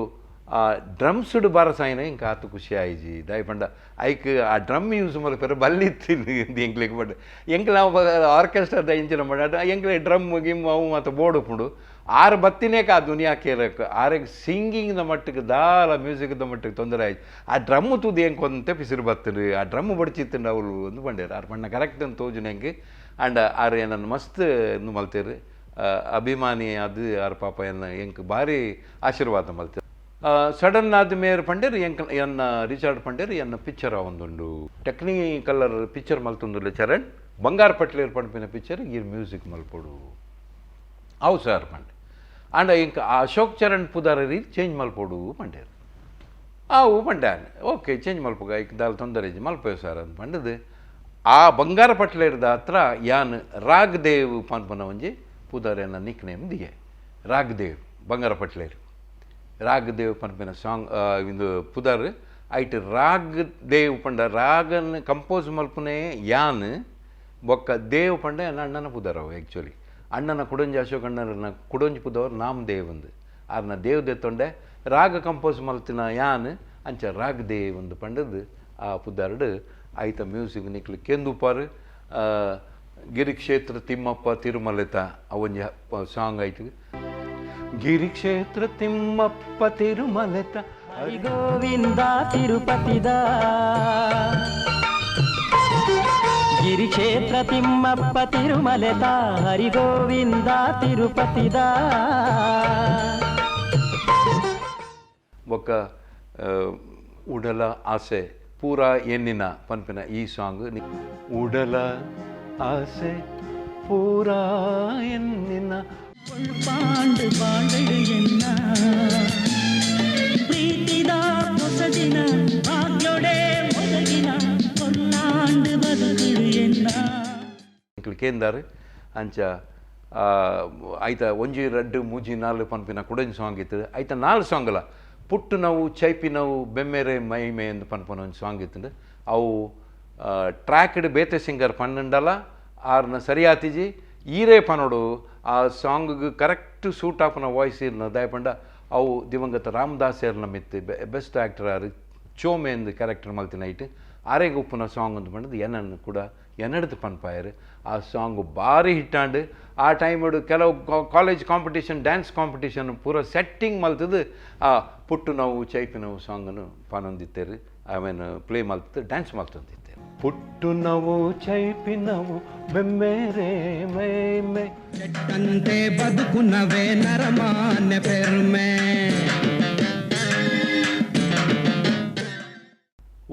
ಆ ಡ್ರಮ್ಸ್ಡ್ ಬಾರಸಾಯಿನ ಎಂಕ್ ಆತು ಖುಷಿ ಆಯಿಜಿ. ದಾಯ ಪಂಡ ಐಕ್ ಆ ಡ್ರಮ್ ಯೂಸ್ ಮಲ್ಪೆರೆ ಬಲ್ಲಿತ್ತಿನ ಎಂಕ್ಲೆಗ್ ಪಂಡ ಎಂಕ್ಲ ಆರ್ಕೆಸ್ಟ್ರಾದ ಇಂಚಿನ ಪಂಡ ಎಂಕ್ಲೆ ಡ್ರಮ್ ಗಿಮ್ ಅವು ಮಾತ ಬೋರ್ಡ್ ಉಪ್ಪುಂಡು. ಆರು ಬತ್ತಿನೇಕ ಆ ದುನಿಯಾ ಕೇರಕ್ ಆರೆಗ್ ಸಿಂಗಿಂಗ್ದ ಮಟ್ಟಕ್ಕೆ ದಾಲ ಮ್ಯೂಸಿಕ್ದ ಮಟ್ಟಕ್ಕೆ ತೊಂದರೆ ಆಯ್ತು. ಆ ಡ್ರಮ್ ತೂದು ಎಂಕ್ ಒಂತೆ ಪಿಸಿರು ಬತ್ತದು, ಆ ಡ್ರಮ್ ಬಡಿಚಿತ್ತಂಡು ಅವಳು ಒಂದು ಪಂಡೇರು. ಆರು ಪಂಡ ಕರೆಕ್ಟ್ ಅಂತ ತೋಜುನ ಎಂಕ್. ಆಂಡ ಆರು ಏನನ್ನು ಮಸ್ತ್ ಇಂದು ಮಲ್ತೇರು, ಅಭಿಮಾನಿ ಅದು ಆರು ಪಾಪ ಎನ್ನ ಎಂಕ್ ಭಾರಿ ಆಶೀರ್ವಾದ ಮಲ್ತೇರು. ಸಡನ್ ಆದ ಮೇರ್ ಪಂಡೇರು ಎಂಕ್ ಎನ್ನ ರಿಚಾರ್ಡ್ ಪಂಡೇರು ಎನ್ನ ಪಿಕ್ಚರ್ ಒಂದುಂಡು ಟೆಕ್ನಿಕಲರ್ ಪಿಕ್ಚರ್ ಮಲ್ತೊಂದುಲ್ಲ ಚರಣ್, ಬಂಗಾರ ಪಟ್ಲೇರ್ ಪಂಪಿನ ಪಿಕ್ಚರ್ ಈರ್ ಮ್ಯೂಸಿಕ್ ಮಲ್ಪೊಡು ಅವು ಸರ್ ಪಂಡೆ. ಆಂಡ ಇಂಕ ಆ ಅಶೋಕ್ ಚರಣ್ ಪುದಾರ ರೀತಿ ಚೇಂಜ್ ಮಲ್ಪೊಡು ಪಂಡೇರು. ಅವು ಪಂಡೆ ಓಕೆ ಚೇಂಜ್ ಮಲ್ಪುಗ ಐಕ್ ದಾಲ್ ತೊಂದರೆ ಇಜ್ಜಿ ಮಲ್ಪೆ ಸರ್ ಅಂತ ಪಂಡದು. ಆ ಬಂಗಾರ ಪಟ್ಲೇರ್ದ ಹತ್ರ ಯಾನ್ ರಾಗ್ದೇವ್ ಪನ್ಪುನ ಒಂಜಿ ಪುದಾರ್ ಎನ್ನ ನಿಕ್ ನೇಮ್ ದಿಯೆ, ರಾಗ್ದೇವ್ ಬಂಗಾರ ಪಟ್ಲೇರ್ ರಾಗ್ದೇವ್ ಪನ್ಪಿನ ಸಾಂಗ್ ಇಂದು ಪುದರ್. ಐಟ್ ರಾಗ್ ದೇವ್ ಪಂಡ ರಾಗನ್ ಕಂಪೋಸ್ ಮಲ್ಪುನೆ ಯಾನ್, ಬೊಕ್ಕ ದೇವ್ ಪಂಡ ಎನ್ನ ಅಣ್ಣನ ಪುದರ್ ಅವು. ಆ್ಯಕ್ಚುಲಿ ಅಣ್ಣನ ಕುಡೊಂಜಿ ಅಶೋಕ್ ಅಣ್ಣನ ಕುಡೊಂಜಿ ಪುದರ್ ನಾಮ್ ದೇವ್ ಅಂದು ಆರ್ನ ದೇವ್ ದೆತ್ತೊಂಡೆ ರಾಗ ಕಂಪೋಸ್ ಮಲ್ತಿನ ಯಾನ್ ಅಂಚ ರಾಗ್ ದೇವ್ ಅಂದು ಪಂಡದು ಆ ಪುದರ್ಡ್ ಐತ ಮ್ಯೂಸಿಕ್ ನಿಕ್ಲು ಕೆಂದುಪಾರು. ಗಿರಿಕ್ಷೇತ್ರ ತಿಮ್ಮಪ್ಪ ತಿರುಮಲೆತ ಅವೊಂಜಿ ಸಾಂಗ್ ಆಯ್ತು. ಗಿರಿಕ್ಷೇತ್ರ ತಿಮ್ಮಪ್ಪ ತಿರುಮಲೆತ ಹರಿ ಗೋವಿಂದ ತಿರುಪತಿದ, ಗಿರಿಕ್ಷೇತ್ರ ತಿಮ್ಮಪ್ಪ ತಿರುಮಲೆತ ಹರಿ ಗೋವಿಂದ ತಿರುಪತಿದ. ಬೊಕ್ಕ ಉಡಲ ಆಸೆ ಪೂರಾ ಎನ್ನಿನ ಪನ್ಪಿನ ಈ ಸಾಂಗ್. ಉಡಲ ಆಸೆ ಪೂರಾ ಎನ್ನಿನ ಪಾಂಡು ಪಾಂಡು ಎನ್ನ ಪ್ರೀತಿದ ಹೊಸದಿನ ಭಾಗ್ಯೊಡೆ ಒದಗಿನ ಕೊಲ್ಲಾಂಡು ಬದುಕುಡು ಎನ್ನ. ಕೇಂದಾರು ಅಂಚ ಐತ 1 2 3 4 ಪನ್ಪಿನ ಕುಡಂಜಿ ಸಾಂಗ್ ಇತ್ತು. ಐತ 4 ಸಾಂಗ್ಲ ಪುಟ್ಟು ನೋವು ಚೈಪಿ ನೋವು ಬೆಮ್ಮೆರೆ ಮೈಮೆ ಎಂದು ಪನ್ಪುನ ಒಂಜಿ ಸಾಂಗ್ ಇತ್ತು. ಅವು ಟ್ರ್ಯಾಕ್ಡ್ ಬೇತೆ ಸಿಂಗರ್ ಪನ್ನಂಡಲ ಆರ್ನ ಸರಿಯಾತಿಜಿ ಈರೇ ಪನೋಡು ಆ ಸಾಂಗ್ಗೆ ಕರೆಕ್ಟ್ ಸೂಟ್ ಆಪುನ ವಾಯ್ಸ್ ಇರ್ನ ದಾಯ ಪಂಡ ಅವು ದಿವಂಗತ ರಾಮದಾಸ್ ಏರ್ನ ಮಿತ್ತು ಬೆಸ್ಟ್ ಆ್ಯಕ್ಟರ್ ಆರು ಚೋಮೆ ಎಂದು ಕ್ಯಾರೆಕ್ಟರ್ ಮಲ್ತಿನ ಐಟ್ ಆರೆಗ್ ಉಪ್ಪುನ ಸಾಂಗ್ ಅಂತ ಪಂಡದು ಏನನ್ನು ಕೂಡ ಎನ್ನಡ್ದು ಪನ್ಪಾಯೆರ್. ಆ ಸಾಂಗ್ ಭಾರಿ ಹಿಟ್ ಆಂಡ್. ಆ ಟೈಮುಡು ಕೆಲವು ಕಾಲೇಜ್ ಕಾಂಪಿಟೇಷನ್, ಡ್ಯಾನ್ಸ್ ಕಾಂಪಿಟೇಷನ್ ಪೂರ ಸೆಟ್ಟಿಂಗ್ ಮಲ್ತುದು ಆ ಪುಟ್ಟುನವು ಚೈಪಿನವು ಸಾಂಗನ್ನು ಪನೊಂದಿತ್ತೆರ್. ಅವೆನ್ ಪ್ಲೇ ಮಲ್ತ್ ಡ್ಯಾನ್ಸ್ ಮಲ್ತೊಂದಿತ್ತೆರ್. ಪುಟ್ಟುನವು ಚೈಪಿನವು ಬೆಮ್ಮೆರೆ ಮೈಮೆ. ಚೆಟ್ಟಂತೆ ಬದುಕುನವೇ ನರಮಾನ್ಯ ಪೆರ್ಮೆ.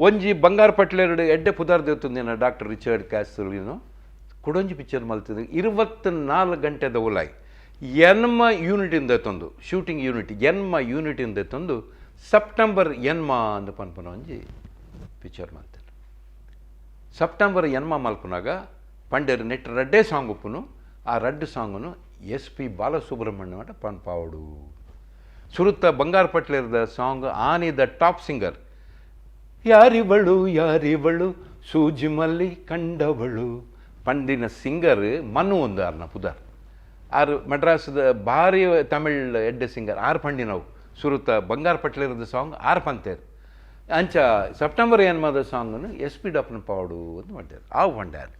ಒಂಜಿ ಬಂಗಾರ್ ಪಟ್ಲೆರ್ಡ್ ಎಡ್ಡೆ ಪುದರ್ ದೆತ್ತೊಂದಿನ ಡಾಕ್ಟರ್ ರಿಚರ್ಡ್ ಕ್ಯಾಸ್ಟಲಿನೋ ಕುಡೊಂಜಿ ಪಿಕ್ಚರ್ ಮಲ್ತುದು 24 ಗಂಟೆದ ಉಲಾಯಿ ಎನ್ಮ ಯೂನಿಟಿನ್ ದೆತ್ತೊಂದು, ಶೂಟಿಂಗ್ ಯೂನಿಟ್ ಎನ್ಮ ಯೂನಿಟಿನ್ ದೆತ್ತೊಂದು ಸೆಪ್ಟೆಂಬರ್ ಎನ್ಮ ಅಂದ್ ಪನ್ಪುನ ಒಂಜಿ ಪಿಕ್ಚರ್ ಮಲ್ತೆರ್. ಸೆಪ್ಟೆಂಬರ್ ಎನ್ಮ ಮಲ್ಪುನಾಗ ಪಂಡೆರ್ ನೆಟ್ ರಡ್ಡೇ ಸಾಂಗ್ ಉಪ್ಪುನು, ಆ ರಡ್ಡ್ ಸಾಂಗುನು ಎಸ್ ಪಿ ಬಾಲಸುಬ್ರಹ್ಮಣ್ಯ ಪನ್ಪಾವೊಡು. ಸುರುತ್ತ ಬಂಗಾರ್ ಪಟ್ಲೆರ್ದ ಸಾಂಗ್ ಆನಿದ ಟಾಪ್ ಸಿಂಗರ್ ಯಾರಿವಳು ಯಾರಿವಳು ಸೂಜಿಮಲ್ಲಿ ಕಂಡವಳು ಪಂಡಿನ ಸಿಂಗರ್ ಮನು ಒಂದು ಆರ್ನ ಪುದರ್. ಆರ್ ಮಡ್ರಾಸ್ದ ಭಾರಿ ತಮಿಳ್ ಎಡ್ಡೆ ಸಿಂಗರ್ ಆರ್ ಪಂಡಿನವು ಸುರುತ್ತ ಬಂಗಾರ್ ಪಟ್ಲೆರ್ದ ಸಾಂಗ್ ಆರ್ ಪಂತೇರ್. ಅಂಚ ಸೆಪ್ಟೆಂಬರ್ ಎನ್ಮದ ಸಾಂಗನ್ನು ಎಸ್ ಪಿ ಡಪ್ಪನ ಪಾವಡು ಅಂತ ಮಾಡ್ತಾರೆ ಆವು ಪಂಡ್ಯಾರ್.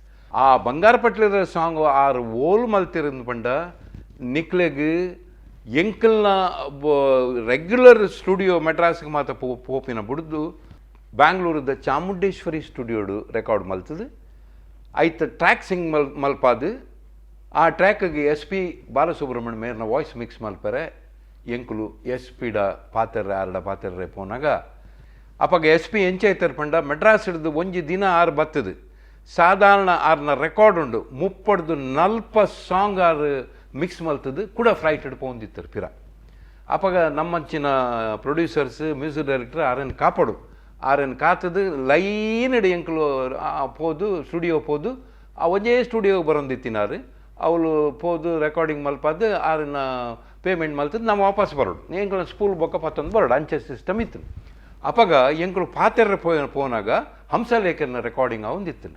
ಆ ಬಂಗಾರ ಪಟ್ಲೆರ ಸಾಂಗ್ ಆರ್ ಓಲ್ ಮಲ್ತಿರಂದು ಪಂಡ ನಿಕ್ಲೆಗ್ ಎಂಕಲ್ನ ರೆಗ್ಯುಲರ್ ಸ್ಟುಡಿಯೋ ಮೆಡ್ರಾಸ್ಗೆ ಮಾತ ಪೋಪಿನ ಬುಡ್ದು ಬ್ಯಾಂಗ್ಳೂರದ ಚಾಮುಂಡೇಶ್ವರಿ ಸ್ಟುಡಿಯೋಡು ರೆಕಾರ್ಡ್ ಮಲ್ತದು. ಐತ ಟ್ರ್ಯಾಕ್ ಸಿಂಗ್ ಮಲ್ಪಾದು ಆ ಟ್ರ್ಯಾಕ್ಗೆ ಎಸ್ ಪಿ ಬಾಲಸುಬ್ರಹ್ಮಣ್ಯ ಮೇರ್ನ ವಾಯ್ಸ್ ಮಿಕ್ಸ್ ಮಲ್ಪರೆ ಎಂಕುಲು ಎಸ್ ಪಿಡ ಪಾತೆರ್ರೆ ಆರ್ಡ ಪಾತೆರ್ರೆ ಪೋನಾಗ ಅಪಗ ಎಸ್ ಪಿ ಎಂಚೈತರ್ ಪಂಡ ಮೆಡ್ರಾಸ್ ಹಿಡ್ದು ಒಂಜಿ ದಿನ ಆರು ಬತ್ತದು. ಸಾಧಾರಣ ಆರ್ನ ರೆಕಾರ್ಡ್ ಉಂಡು 30-40 ಸಾಂಗ್ ಆರು ಮಿಕ್ಸ್ ಮಲ್ತದು ಕೂಡ ಫ್ಲೈಟ್ ಹಿಡ್ ಪೋಂದಿತ್ತರು ಪಿರ. ಅಪಗ ನಮ್ಮಂಚಿನ ಪ್ರೊಡ್ಯೂಸರ್ಸ್ ಮ್ಯೂಸಿಕ್ ಡೈರೆಕ್ಟರ್ ಆರನ್ ಕಾಪಾಡು ಆರನ್ ಕಾತದು ಲೈನ್ ಎಂಕುಲು ಪೋದು ಸ್ಟುಡಿಯೋ ಪೋದು ಆ ಒಂಜೇ ಸ್ಟುಡಿಯೋ ಬರೊಂದಿತ್ತಿನಾರು. ಅವಳು ಪೋದು ರೆಕಾರ್ಡಿಂಗ್ ಮಲ್ಪಾದು ಆರನ್ನ ಪೇಮೆಂಟ್ ಮಲ್ತದ್ದು ನಾವು ವಾಪಸ್ ಬರೋಡು, ಎಂಕುಲು ಸ್ಕೂಲ್ ಬೊಕ್ಕ ಪತ್ತೊಂದು ಬರೋಡು, ಅಂಚೆ ಸಿಸ್ಟಮ್ ಇತ್ತು. ಅಪಗ ಎಂಕುಲು ಪಾತೆರ್ರೆ ಪೋನಾಗ ಹಂಸಲೇಖನ ರೆಕಾರ್ಡಿಂಗ್ ಅವಂದಿತ್ತು,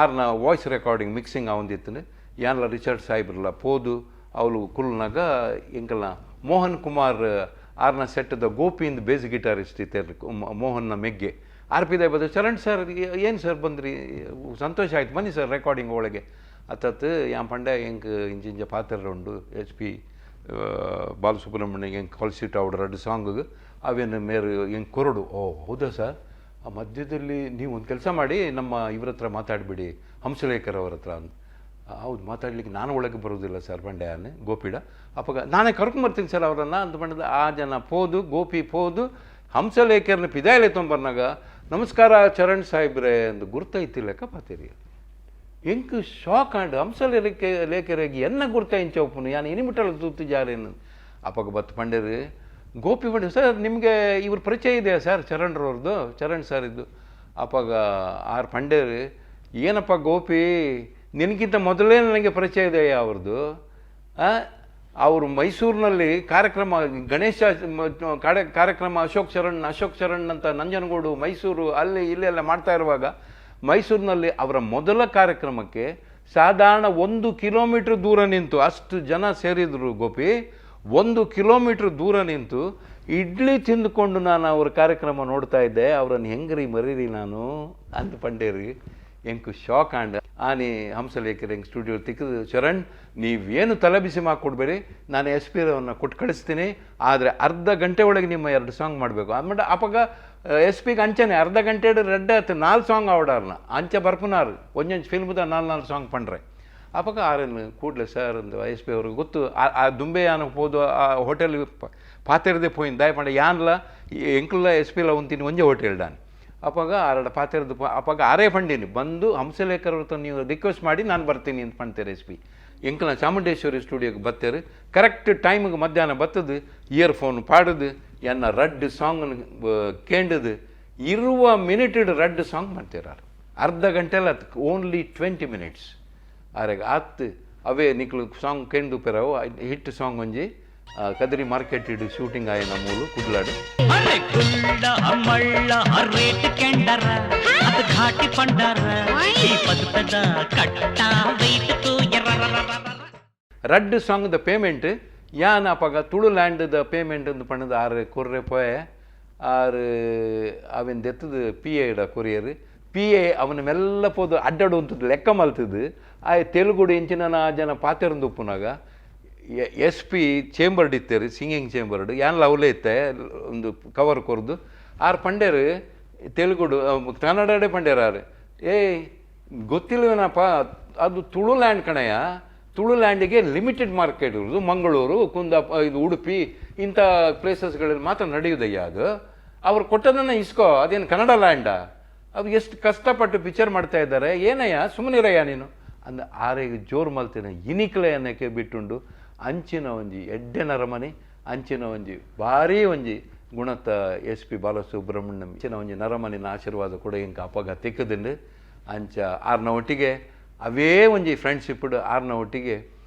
ಆರ್ನ ವಾಯ್ಸ್ ರೆಕಾರ್ಡಿಂಗ್ ಮಿಕ್ಸಿಂಗ್ ಅವಂದಿತ್ತು. ಯಾನ್ಲ ರಿಚರ್ಡ್ ಸಾಹೇಬ್ರಲ್ಲ ಪೋದು ಅವಳು ಕುಲ್ನಾಗ ಎಂಕಲ್ನ ಮೋಹನ್ ಕುಮಾರ್ ಆರ್ನ ಸೆಟ್ಟದ ಗೋಪಿಂದ ಬೇಸ್ ಗಿಟಾರಿಸ್ಟ್ ಇತ್ತೇರ್ ಮೋಹನ್ನ ಮೆಗ್ಗೆ ಆರ್ ಪಿ ಬದ ಚರಣ್ ಸರ್ ಏನು ಸರ್ ಬಂದ್ರಿ, ಸಂತೋಷ ಆಯ್ತು ಬನ್ನಿ ಸರ್ ರೆಕಾರ್ಡಿಂಗ್ ಒಳಗೆ ಅತ್ತತ್ತು. ಯಾನ್ ಪಂಡೆ ಎಂಕ್ ಇಂಚಿಂಚ ಪಾತ್ರ ಉಂಡು ಎಚ್ ಪಿ ಬಾಲಸುಬ್ರಹ್ಮಣ್ಯ ಎಂಕ್ ಕಾಲ್ ಶೀಟ್ ಆವಡ್ ರಡ್ಡು ಸಾಂಗ್ ಅವೇನು ಮೇರು ಎಂಕ್ ಕೊರಡು. ಓ ಹೌದಾ ಸರ್, ಆ ಮಧ್ಯದಲ್ಲಿ ನೀವು ಒಂದು ಕೆಲಸ ಮಾಡಿ ನಮ್ಮ ಇವ್ರ ಹತ್ರ ಮಾತಾಡಿಬಿಡಿ ಹಂಸಲೇಖರ್ ಅವ್ರ ಹತ್ರ ಅಂದ್. ಹೌದು ಮಾತಾಡಲಿಕ್ಕೆ ನಾನು ಒಳಗೆ ಬರೋದಿಲ್ಲ ಸರ್ ಬಂಡೆ ಗೋಪಿಡ. ಅಪ್ಪಗ ನಾನೇ ಕರ್ಕೊಂಬರ್ತೀನಿ ಸರ್ ಅವರನ್ನು ಅಂತ ಬಂಡದ ಆ ಜನ ಪೋದು ಗೋಪಿ ಪೋದು ಹಂಸಲೇಖರ್ನ ಪಿದಾಯಲೆ ತೊಂಬರ್ನಾಗ ನಮಸ್ಕಾರ ಚರಣ್ ಸಾಹೇಬ್ರೆ ಅಂದು ಗುರ್ತೈತಿಲ್ಲಕ್ಕ ಪಾತೇರಿ. ಎಂಕ್ ಶಾಕ್ ಆಂಡ್ ಹಂಸಲೇಖ ಲೇಖರಿಗೆ ಎನ್ನ ಗುರ್ತ ಇಂಚ ಒಪ್ಪುನು ಯಾನ್ ಇನಿಮಿಟಲ್ ತೂತು ಜಾರೇನು. ಅಪ್ಪಗ ಬತ್ತು ಪಂಡೇರು ಗೋಪಿ ಪಂಡೆ ಸರ್ ನಿಮಗೆ ಇವ್ರ ಪರಿಚಯ ಇದೆಯಾ ಸರ್ ಚರಣ್ರವ್ರದ್ದು ಚರಣ್ ಸರ್ ಇದ್ದು. ಅಪ್ಪಗ ಆರ್ ಪಂಡೇರು ಏನಪ್ಪ ಗೋಪಿ ನಿನಗಿಂತ ಮೊದಲೇ ನನಗೆ ಪರಿಚಯ ಇದೆಯಾ ಅವ್ರದ್ದು, ಅವರು ಮೈಸೂರಿನಲ್ಲಿ ಕಾರ್ಯಕ್ರಮ ಗಣೇಶ ಕಾರ್ಯಕ್ರಮ ಅಶೋಕ್ ಚರಣ್ ಅಶೋಕ್ ಚರಣ್ ಅಂತ ನಂಜನಗೂಡು ಮೈಸೂರು ಅಲ್ಲಿ ಇಲ್ಲೆಲ್ಲ ಮಾಡ್ತಾ ಇರುವಾಗ ಮೈಸೂರಿನಲ್ಲಿ ಅವರ ಮೊದಲ ಕಾರ್ಯಕ್ರಮಕ್ಕೆ ಸಾಧಾರಣ 1 ಕಿಲೋಮೀಟ್ರ್ ದೂರ ನಿಂತು ಅಷ್ಟು ಜನ ಸೇರಿದರು ಗೋಪಿ. 1 ಕಿಲೋಮೀಟ್ರ್ ದೂರ ನಿಂತು ಇಡ್ಲಿ ತಿಂದುಕೊಂಡು ನಾನು ಅವ್ರ ಕಾರ್ಯಕ್ರಮ ನೋಡ್ತಾ ಇದ್ದೆ, ಅವರನ್ನು ಹೆಂಗ್ರಿ ಮರೀರಿ ನಾನು ಅಂತ ಪಂಡೇರಿ. ಎಂಕು ಶಾಕ್ ಆಂಡ್ ಆನಿ ಹಂಸಲೇಖರ್ ಹೆಂಗೆ ಸ್ಟುಡಿಯೋ ತಿಕ್ಕಿದು ಚರಣ್ ನೀವೇನು ತಲೆ ಬಿಸಿ ಮಾಡಿಕೊಡ್ಬೇಡಿ, ನಾನು ಎಸ್ ಪಿ ರವನ್ನ ಕೊಟ್ಟು ಕಳಿಸ್ತೀನಿ, ಆದರೆ ಅರ್ಧ ಗಂಟೆ ಒಳಗೆ ನಿಮ್ಮ 2 ಸಾಂಗ್ ಮಾಡಬೇಕು. ಆಮೇಲೆ ಅಪಗ ಎಸ್ ಪಿಗೆ ಅಂಚನೆ ಅರ್ಧ ಗಂಟೆ ರೆಡ್ಡೆ ಆಯ್ತು 4 ಸಾಂಗ್ ಆವಡಾರ್ನ ಅಂಚೆ ಬರ್ಪುನಾರು ಒಂಜೊಂಜು ಫಿಲ್ಮ್ದ 4 4 ಸಾಂಗ್ ಪಂಡ್ರೆ. ಅಪಗ ಆರನ್ನು ಕೂಡಲೇ ಸರ್ ಅಂದು ಎಸ್ ಪಿ ಅವ್ರಿಗೆ ಗೊತ್ತು ಆ ದುಂಬೆ ಯಾನ ಪೋದು ಆ ಹೋಟೆಲ್ ಪಾತೆರ್ದೆ ಪೋಯಿನ್ ದಾಯ ಪಂಡ ಯಾನ್ಲ ಎಂಕುಲ್ಲ ಎಸ್ ಪಿಲ ಉಂತೀನಿ ಒಂಜೆ ಹೋಟೆಲ್ ಡಾನ್. ಅಪಗ ಆರಡ ಪಾತೆರ್ದು ಅಪಗ ಆರೇ ಪಂಡೀನಿ ಬಂದು ಹಂಸಲೇಖರ್ ಅವ್ರ ನೀವು ರಿಕ್ವೆಸ್ಟ್ ಮಾಡಿ ನಾನು ಬರ್ತೀನಿ ಅಂತ ಪಂಡ್ತೇರೆ ಎಸ್ ಪಿ. ಎಂಕಲ್ನ ಚಾಮುಂಡೇಶ್ವರಿ ಸ್ಟುಡಿಯೋಗೆ ಬತ್ತೇರು ಕರೆಕ್ಟ್ ಟೈಮಿಗೆ ಮಧ್ಯಾಹ್ನ ಬತ್ತದು ಇಯರ್ಫೋನ್ ಪಾಡುದು ಎನ್ನ ರಡ್ಡು ಸಾಂಗನ್ನು ಕೇಂಡದು 20 ಮಿನಿಟ್ ರಡ್ಡು ಸಾಂಗ್ ಮಾಡ್ತೀರ ಅರ್ಧ ಗಂಟೆಲ್ಲ ಓನ್ಲಿ 20 ಮಿನಿಟ್ಸ್ ಆರೆಗ್ ಆತ್ ಅವೇ ನಿಕ್ಲು ಸಾಂಗ್ ಕೇಂದು ಪೆರವು ಹಿಟ್ ಸಾಂಗ್ ಒಂಜಿ ಕದ್ರಿ ಮಾರ್ಕೆಟ್ ಇಡು ಶೂಟಿಂಗ್ ಆಯಿನ ಮೂಲು ಕುಡ್ಲಾಡು. ಅರೆ ಕುಳ್ಳ ಮಳ್ಳ ರೇಟ್ ಕೆಂಡರ ಅದು ಘಾಟಿ ಪಂಡರ ಈ ಪದಪದ ಕಟ್ಟ ವೆಯ್ಟ್ ರಡ್ಡು ಸಾಂಗ್ ದ ಪೇಮೆಂಟ್ ಯಾನ್ ಅಪಗ ತುಳು ಲ್ಯಾಂಡ್ ದ ಪೇಮೆಂಟ್ ಅಂದು ಪಂಡದ ಆರು ಕೊರ್ರೆ ಪೋಯೆ ಆರು ಅವೆನ್ ದೆತ್ತದು ಪಿ ಎಡ ಕೊರಿಯರ್ P A ಅವನ ಮೆಲ್ಲ ಪೋದು ಅಡ್ಡಡು ಉಂತುದು ಲೆಕ್ಕ ಮಲ್ತದು. ಆಯೆ ತೆಲುಗುಡು ಇಂಚಿನ ಆ ಜನ ಪಾತೆರೊಂದು ಉಪ್ಪುನಾಗ ಎಸ್ ಪಿ ಚೇಂಬರ್ಡ್ ಇತ್ತೇರು, ಸಿಂಗಿಂಗ್ ಚೇಂಬರ್ಡ್. ಯಾನ್ಲ ಅವಲೇ ಇತ್ತೆ, ಒಂದು ಕವರ್ ಕೊರ್ದು. ಆರ್ ಪಂಡೇರು ತೆಲುಗುಡು, ಕನ್ನಡಡೆ ಪಂಡೇರು ಆರು. ಏಯ್, ಗೊತ್ತಿಲ್ಲವೇನಪ್ಪ, ಅದು ತುಳು ಲ್ಯಾಂಡ್ ಕಣಯ್ಯ. ತುಳು ಲ್ಯಾಂಡಿಗೆ ಲಿಮಿಟೆಡ್ ಮಾರ್ಕೆಟ್ ಇರೋದು. ಮಂಗಳೂರು, ಇದು ಉಡುಪಿ, ಇಂಥ ಪ್ಲೇಸಸ್ಗಳಲ್ಲಿ ಮಾತ್ರ ನಡೆಯುವುದಯ್ಯ ಅದು. ಅವ್ರು ಕೊಟ್ಟದನ್ನು ಇಸ್ಕೋ, ಅದೇನು ಕನ್ನಡ ಲ್ಯಾಂಡಾ? ಅದು ಎಷ್ಟು ಕಷ್ಟಪಟ್ಟು ಪಿಕ್ಚರ್ ಮಾಡ್ತಾ ಇದ್ದಾರೆ. ಏನಯ್ಯ, ಸುಮ್ಮನಿರಯ್ಯ ನೀನು ಅಂದ. ಆರೆಗೆ ಜೋರು ಮಲ್ತಿನ ಇನಿಕ್ಲೆ ಅನ್ನಕ್ಕೆ ಬಿಟ್ಟುಂಡು. ಅಂಚಿನ ಒಂಜಿ ಎಡ್ಡೆ ನರಮನೆ, ಅಂಚಿನ ಒಂಜಿ ಭಾರೀ ಒಂಜಿ ಗುಣತ ಎಸ್ ಪಿ ಬಾಲಸುಬ್ರಹ್ಮಣ್ಯಂ. ಅಂಚಿನ ಒಂಜಿ ನರಮನಿನ ಆಶೀರ್ವಾದ ಕೂಡ ಇಂಕ ಅಪಗ ತಿಕ್ಕದಿಂಡು. ಅಂಚ ಆರ್ನ ಒಟ್ಟಿಗೆ ಅವೇ ಒಂಜಿ ಫ್ರೆಂಡ್ಶಿಪ್. ಆರ್ನ ಒಟ್ಟಿಗೆ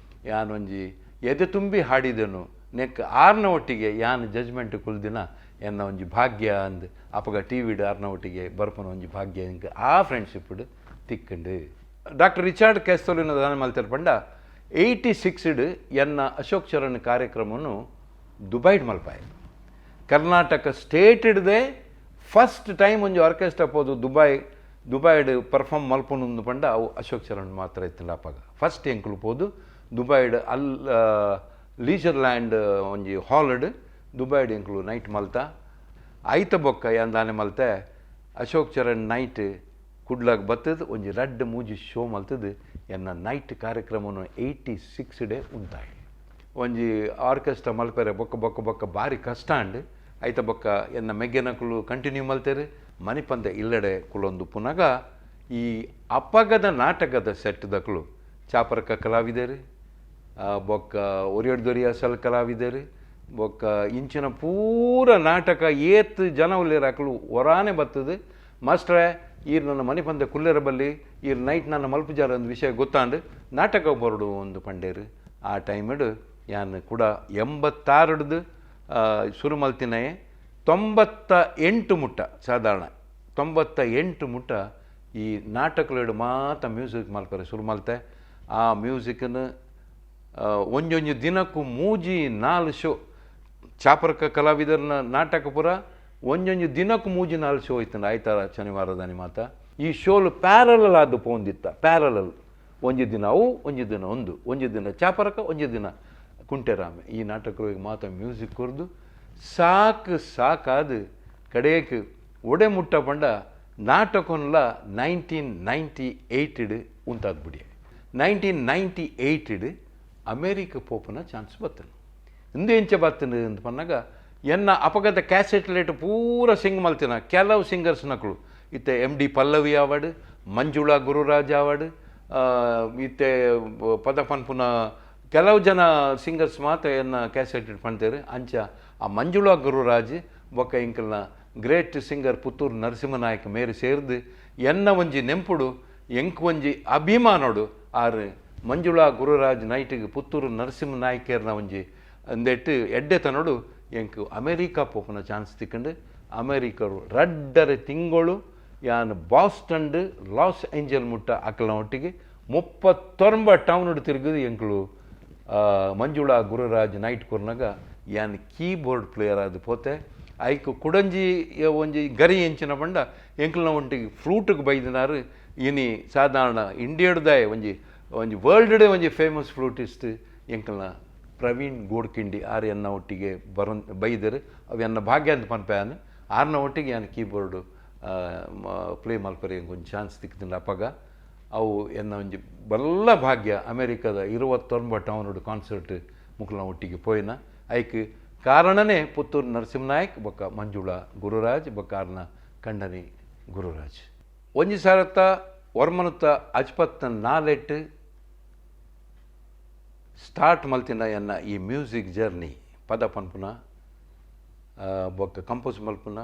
ಯಾನ್ ಒಂಜಿ ಎದೆ ತುಂಬಿ ಹಾಡಿದೆನು. ನೆಕ್ ಆರ್ನ ಒಟ್ಟಿಗೆ ಯಾನ್ ಜಜ್ಮೆಂಟ್ ಕುಲ್ದಿನ ಎನ್ನ ಒಂಜಿ ಭಾಗ್ಯ ಅಂದ್. ಅಪಗ ಟಿ ವಿಡ್ ಆರ್ನ ಒಟ್ಟಿಗೆ ಬರ್ಪನ ಒಂಜಿ ಭಾಗ್ಯ ಇಂಕ್ ಆ ಫ್ರೆಂಡ್ಶಿಪ್ ತಿಕ್ಕಂಡು. ಡಾಕ್ಟರ್ ರಿಚಾರ್ಡ್ ಕ್ಯಾಸ್ತೋಲಿನ ದಾನ ಮಲ್ತೆರ್ ಪಂಡ, 86ಡ್ ಎನ್ನ ಅಶೋಕ್ ಚರಣ್ ಕಾರ್ಯಕ್ರಮವನ್ನು ದುಬೈಡ್ ಮಲ್ಪಾಯ. ಕರ್ನಾಟಕ ಸ್ಟೇಟ್ ಹಿಡ್ದೆ ಫಸ್ಟ್ ಟೈಮ್ ಒಂಜಿ ಆರ್ಕೆಸ್ಟ್ರಾ ಪೋದು ದುಬೈಡ್ ಪರ್ಫಾರ್ಮ್ ಮಲ್ಪುನು ಪಂಡ ಅವು ಅಶೋಕ್ ಚರಣ್ ಮಾತ್ರ ಇತ್ತಿಲ್ಲ ಅಪಗ. ಫಸ್ಟ್ ಎಂಕುಲು ಪೋದು ದುಬೈಡ್ ಅಲ್ ಲೀಜರ್ ಲ್ಯಾಂಡ್ ಒಂಜಿ ಹಾಲ್ಡ್ ದುಬೈಡ್ ಎಂಕುಲು ನೈಟ್ ಮಲ್ತ. ಐತ ಬೊಕ್ಕ ಯಾನ್ ದಾನೆ ಮಲ್ತೆ, ಅಶೋಕ್ ಚರಣ್ ನೈಟ್ ಕುಡ್ಲಾಗ ಬತ್ತದು ಒಂಜಿ ರಡ್ಡ್ ಮೂಜಿ ಶೋ ಮಲ್ತದು ಎನ್ನ ನೈಟ್ ಕಾರ್ಯಕ್ರಮವನ್ನು 86 ಡೇ ಉಂತಾಯಿ. ಒಂಜಿ ಆರ್ಕೆಸ್ಟ್ರಾ ಮಲ್ಪೆರೆ ಬೊಕ್ಕ ಬೊಕ್ಕ ಬೊಕ್ಕ ಭಾರಿ ಕಷ್ಟ ಅಂಡ್. ಐತ ಬೊಕ್ಕ ಎನ್ನ ಮೆಗ್ಗೆನಕುಲು ಕಂಟಿನ್ಯೂ ಮಲ್ತೇರು. ಮನಿಪಂದೆ ಇಲ್ಲಡೆ ಕುಲೊಂದು ಪುನಗ ಈ ಅಪ್ಪಗದ ನಾಟಕದ ಸೆಟ್ದಕುಲು ಚಾಪರಕ ಕಲಾವಿದರು, ಬೊಕ್ಕ ಒರಿಯಡ್ ದೊರಿಯ ಅಸಲ್ ಕಲಾವಿದರು, ಬೊಕ್ಕ ಇಂಚಿನ ಪೂರ ನಾಟಕ ಏತ್ ಜನ ಉಲ್ಲೇರು ಅಕಲು ಒರಾನೆ ಬತ್ತದು. ಮಾಸ್ಟ್ರೇ, ಈರ್ ನನ್ನ ಮನಿಪಂದೆ ಕುಲ್ಲೆರ ಬಲ್ಲಿ, ಈರ್ ನೈಟ್ ನನ್ನ ಮಲ್ಪುಜಾರ ಒಂದು ವಿಷಯ ಗೊತ್ತಾಂಡ್, ನಾಟಕ ಬರಡು ಒಂದು ಪಂಡೇರು. ಆ ಟೈಮಿಡ್ ಯಾನ್ ಕೂಡ 86ಡ್ದು ಶುರು ಮಲ್ತಿನೇ 98 ಮುಟ್ಟ, ಸಾಧಾರಣ 98 ಮುಟ್ಟ ಈ ನಾಟಕಗಳು ಮಾತ ಮ್ಯೂಸಿಕ್ ಮಲ್ಪರೆ ಶುರು ಮಲ್ತೆ. ಆ ಮ್ಯೂಸಿಕ್ನ ಒಂಜೊಂಜಿ ದಿನಕ್ಕೂ ಮೂಜಿ ನಾಲ್ ಶೋ. ಚಾಪರಕ ಕಲಾವಿದರನ್ನ ನಾಟಕ ಪೂರ ಒಂಜೊಂಜಿ ದಿನಕ್ಕೂ ಮೂಜಿ ನಾಲ್ ಶೋ ಇತ್ತು, ಆಯ್ತಾರ ಶನಿವಾರದಾನಿ ಮಾತ. ಈ ಶೋಲು ಪ್ಯಾರಲಲ್ ಆದ್ ಪೋಂದಿತ್ತ. ಪ್ಯಾರಲಲ್ ಒಂಜಿ ದಿನ ಅವು, ಒಂಜಿ ದಿನ ಒಂದು, ಒಂಜಿ ದಿನ ಚಾಪರಕ, ಒಂಜಿ ದಿನ ಕುಂಟೆರಾಮೆ. ಈ ನಾಟಕಗಳಿಗೆ ಮಾತ ಮ್ಯೂಸಿಕ್ ಕೊರ್ದು ಸಾಕು ಸಾಕಾದು ಕಡೇಕ್ ಒಡೆ ಮುಟ್ಟ ಪಂಡ ನಾಟಕನ್ಲ 1998ಡ್ ಉಂತಾದ್ ಬಿಡಿ. 1998ಡ್ ಅಮೇರಿಕ ಪೋಪುನ ಚಾನ್ಸ್ ಬತ್ತನು. ಇಂದು ಎಂಚ ಬತ್ತನು ಅಂತ ಪನ್ನಾಗ, ಎನ್ನ ಅಪಗದ ಕ್ಯಾಸೆಟ್ ಲೇಟ್ ಪೂರ ಸಿಂಗ್ ಮಲ್ತಿನ ಕೆಲವು ಸಿಂಗರ್ಸ್ ನಕಲು ಇತ್ತೆ ಎಮ್ ಡಿ ಪಲ್ಲವಿ ಆವಡ್, ಮಂಜುಳಾ ಗುರುರಾಜ್ ಆವಡ್, ಇತ್ತೆ ಪದ ಪನ್ಪುನ ಕೆಲವು ಜನ ಸಿಂಗರ್ಸ್ ಮಾತ್ರ ಎನ್ನ ಕ್ಯಾಸೆಟ್ ಪಂತೇರು. ಅಂಚ ಆ ಮಂಜುಳಾ ಗುರುರಾಜ್ ಬೊಕ್ಕ ಇಂಕಲ್ನ ಗ್ರೇಟ್ ಸಿಂಗರ್ ಪುತ್ತೂರು ನರಸಿಂಹನಾಯಕ ಮೇರು ಸೇರ್ದು ಎನ್ನ ಒಂಜಿ ನೆಂಪುಡು, ಎಂಕ್ ಒಂಜಿ ಅಭಿಮಾನೋಡು ಆರು ಮಂಜುಳಾ ಗುರುರಾಜ್ ನೈಟಿಗೆ ಪುತ್ತೂರು ನರಸಿಂಹ ನಾಯಕರ್ನ ಒಂಜಿ ಅಂದೆಟ್ಟು ಎಡ್ಡೆತನೋಡು ಎಂಕ್ ಅಮೇರಿಕಾ ಪೋಪುನ ಚಾನ್ಸ್ ತಿಕ್ಕಂಡು. ಅಮೇರಿಕರು ರಡ್ಡರೆ ತಿಂಗಳು ಯಾನ್ ಬಾಸ್ಟನ್ಡ್ ಲಾಸ್ ಏಂಜಲ್ ಮುಟ್ಟ ಅಕಲ್ನ ಒಟ್ಟಿಗೆ 39 ಟೌನ್ ತಿರುಗುದು. ಎಂಕುಲು ಮಂಜುಳಾ ಗುರುರಾಜ್ ನೈಟ್ ಕೊರ್ನಾಗ ಯಾನ್ ಕೀಬೋರ್ಡ್ ಪ್ಲೇಯರ್ ಆದ್ ಪೋತೆ. ಐಕ್ ಕುಡಂಜಿ ಒಂಜಿ ಗರಿ ಎಂಚಿನ ಪಂಡ, ಎಂಕಲ್ನ ಒಟ್ಟಿಗೆ ಫ್ಲೂಟ್ಗೆ ಬೈದಿನಾರು ಇನಿ ಸಾಧಾರಣ ಇಂಡಿಯಾಡ್ದಾಯ ಒಂಜಿ ಒಂಜಿ ವರ್ಲ್ಡ್ ಒಂಜಿ ಫೇಮಸ್ ಫ್ಲೂಟಿಸ್ಟ್ ಎಂಕಲ್ನ ಪ್ರವೀಣ್ ಗೋಡ್ಕಿಂಡಿ. ಆರ್ ಎನ್ನ ಒಟ್ಟಿಗೆ ಬರೊನ್ ಬೈದರು. ಅವು ಎನ್ನ ಭಾಗ್ಯ ಅಂತ ಪನ್ಪೆ. ಆರ್ನ ಒಟ್ಟಿಗೆ ಯಾನ್ ಕೀಬೋರ್ಡು ಪ್ಲೇ ಮಲ್ಪರೆ ಒಂಜಿ ಚಾನ್ಸ್ ತಿಕ್ಕಿಂಡ ಅಪಗ. ಅವು ಎನ್ನ ಒಂಜಿ ಬಲ್ಲ ಭಾಗ್ಯ. ಅಮೇರಿಕದ 29 ಟೌನ್ ಕಾನ್ಸರ್ಟ್ ಮುಕ್ಲನ ಒಟ್ಟಿಗೆ ಪೋಯಿನ. ಐಕ್ ಕಾರಣನೇ ಪುತ್ತೂರು ನರಸಿಂಹನಾಯಕ್ ಬೊಕ್ಕ ಮಂಜುಳಾ ಗುರುರಾಜ್ ಬೊಕ್ಕ ಆರ್ನ ಕಂಡನಿ ಗುರುರಾಜ್. ಒಂಜಿ ಸಾರತ್ತ ವರ್ಮನುತ್ತ ಅಜ್ಪತ್ತ ನಾಲೆಟ್ ಸ್ಟಾರ್ಟ್ ಮಲ್ತಿನ ಎನ್ನ ಈ ಮ್ಯೂಸಿಕ್ ಜರ್ನಿ, ಪದ ಪನ್ಪುನ, ಬೊಕ್ಕ ಕಂಪೋಸ್ ಮಲ್ಪುನ,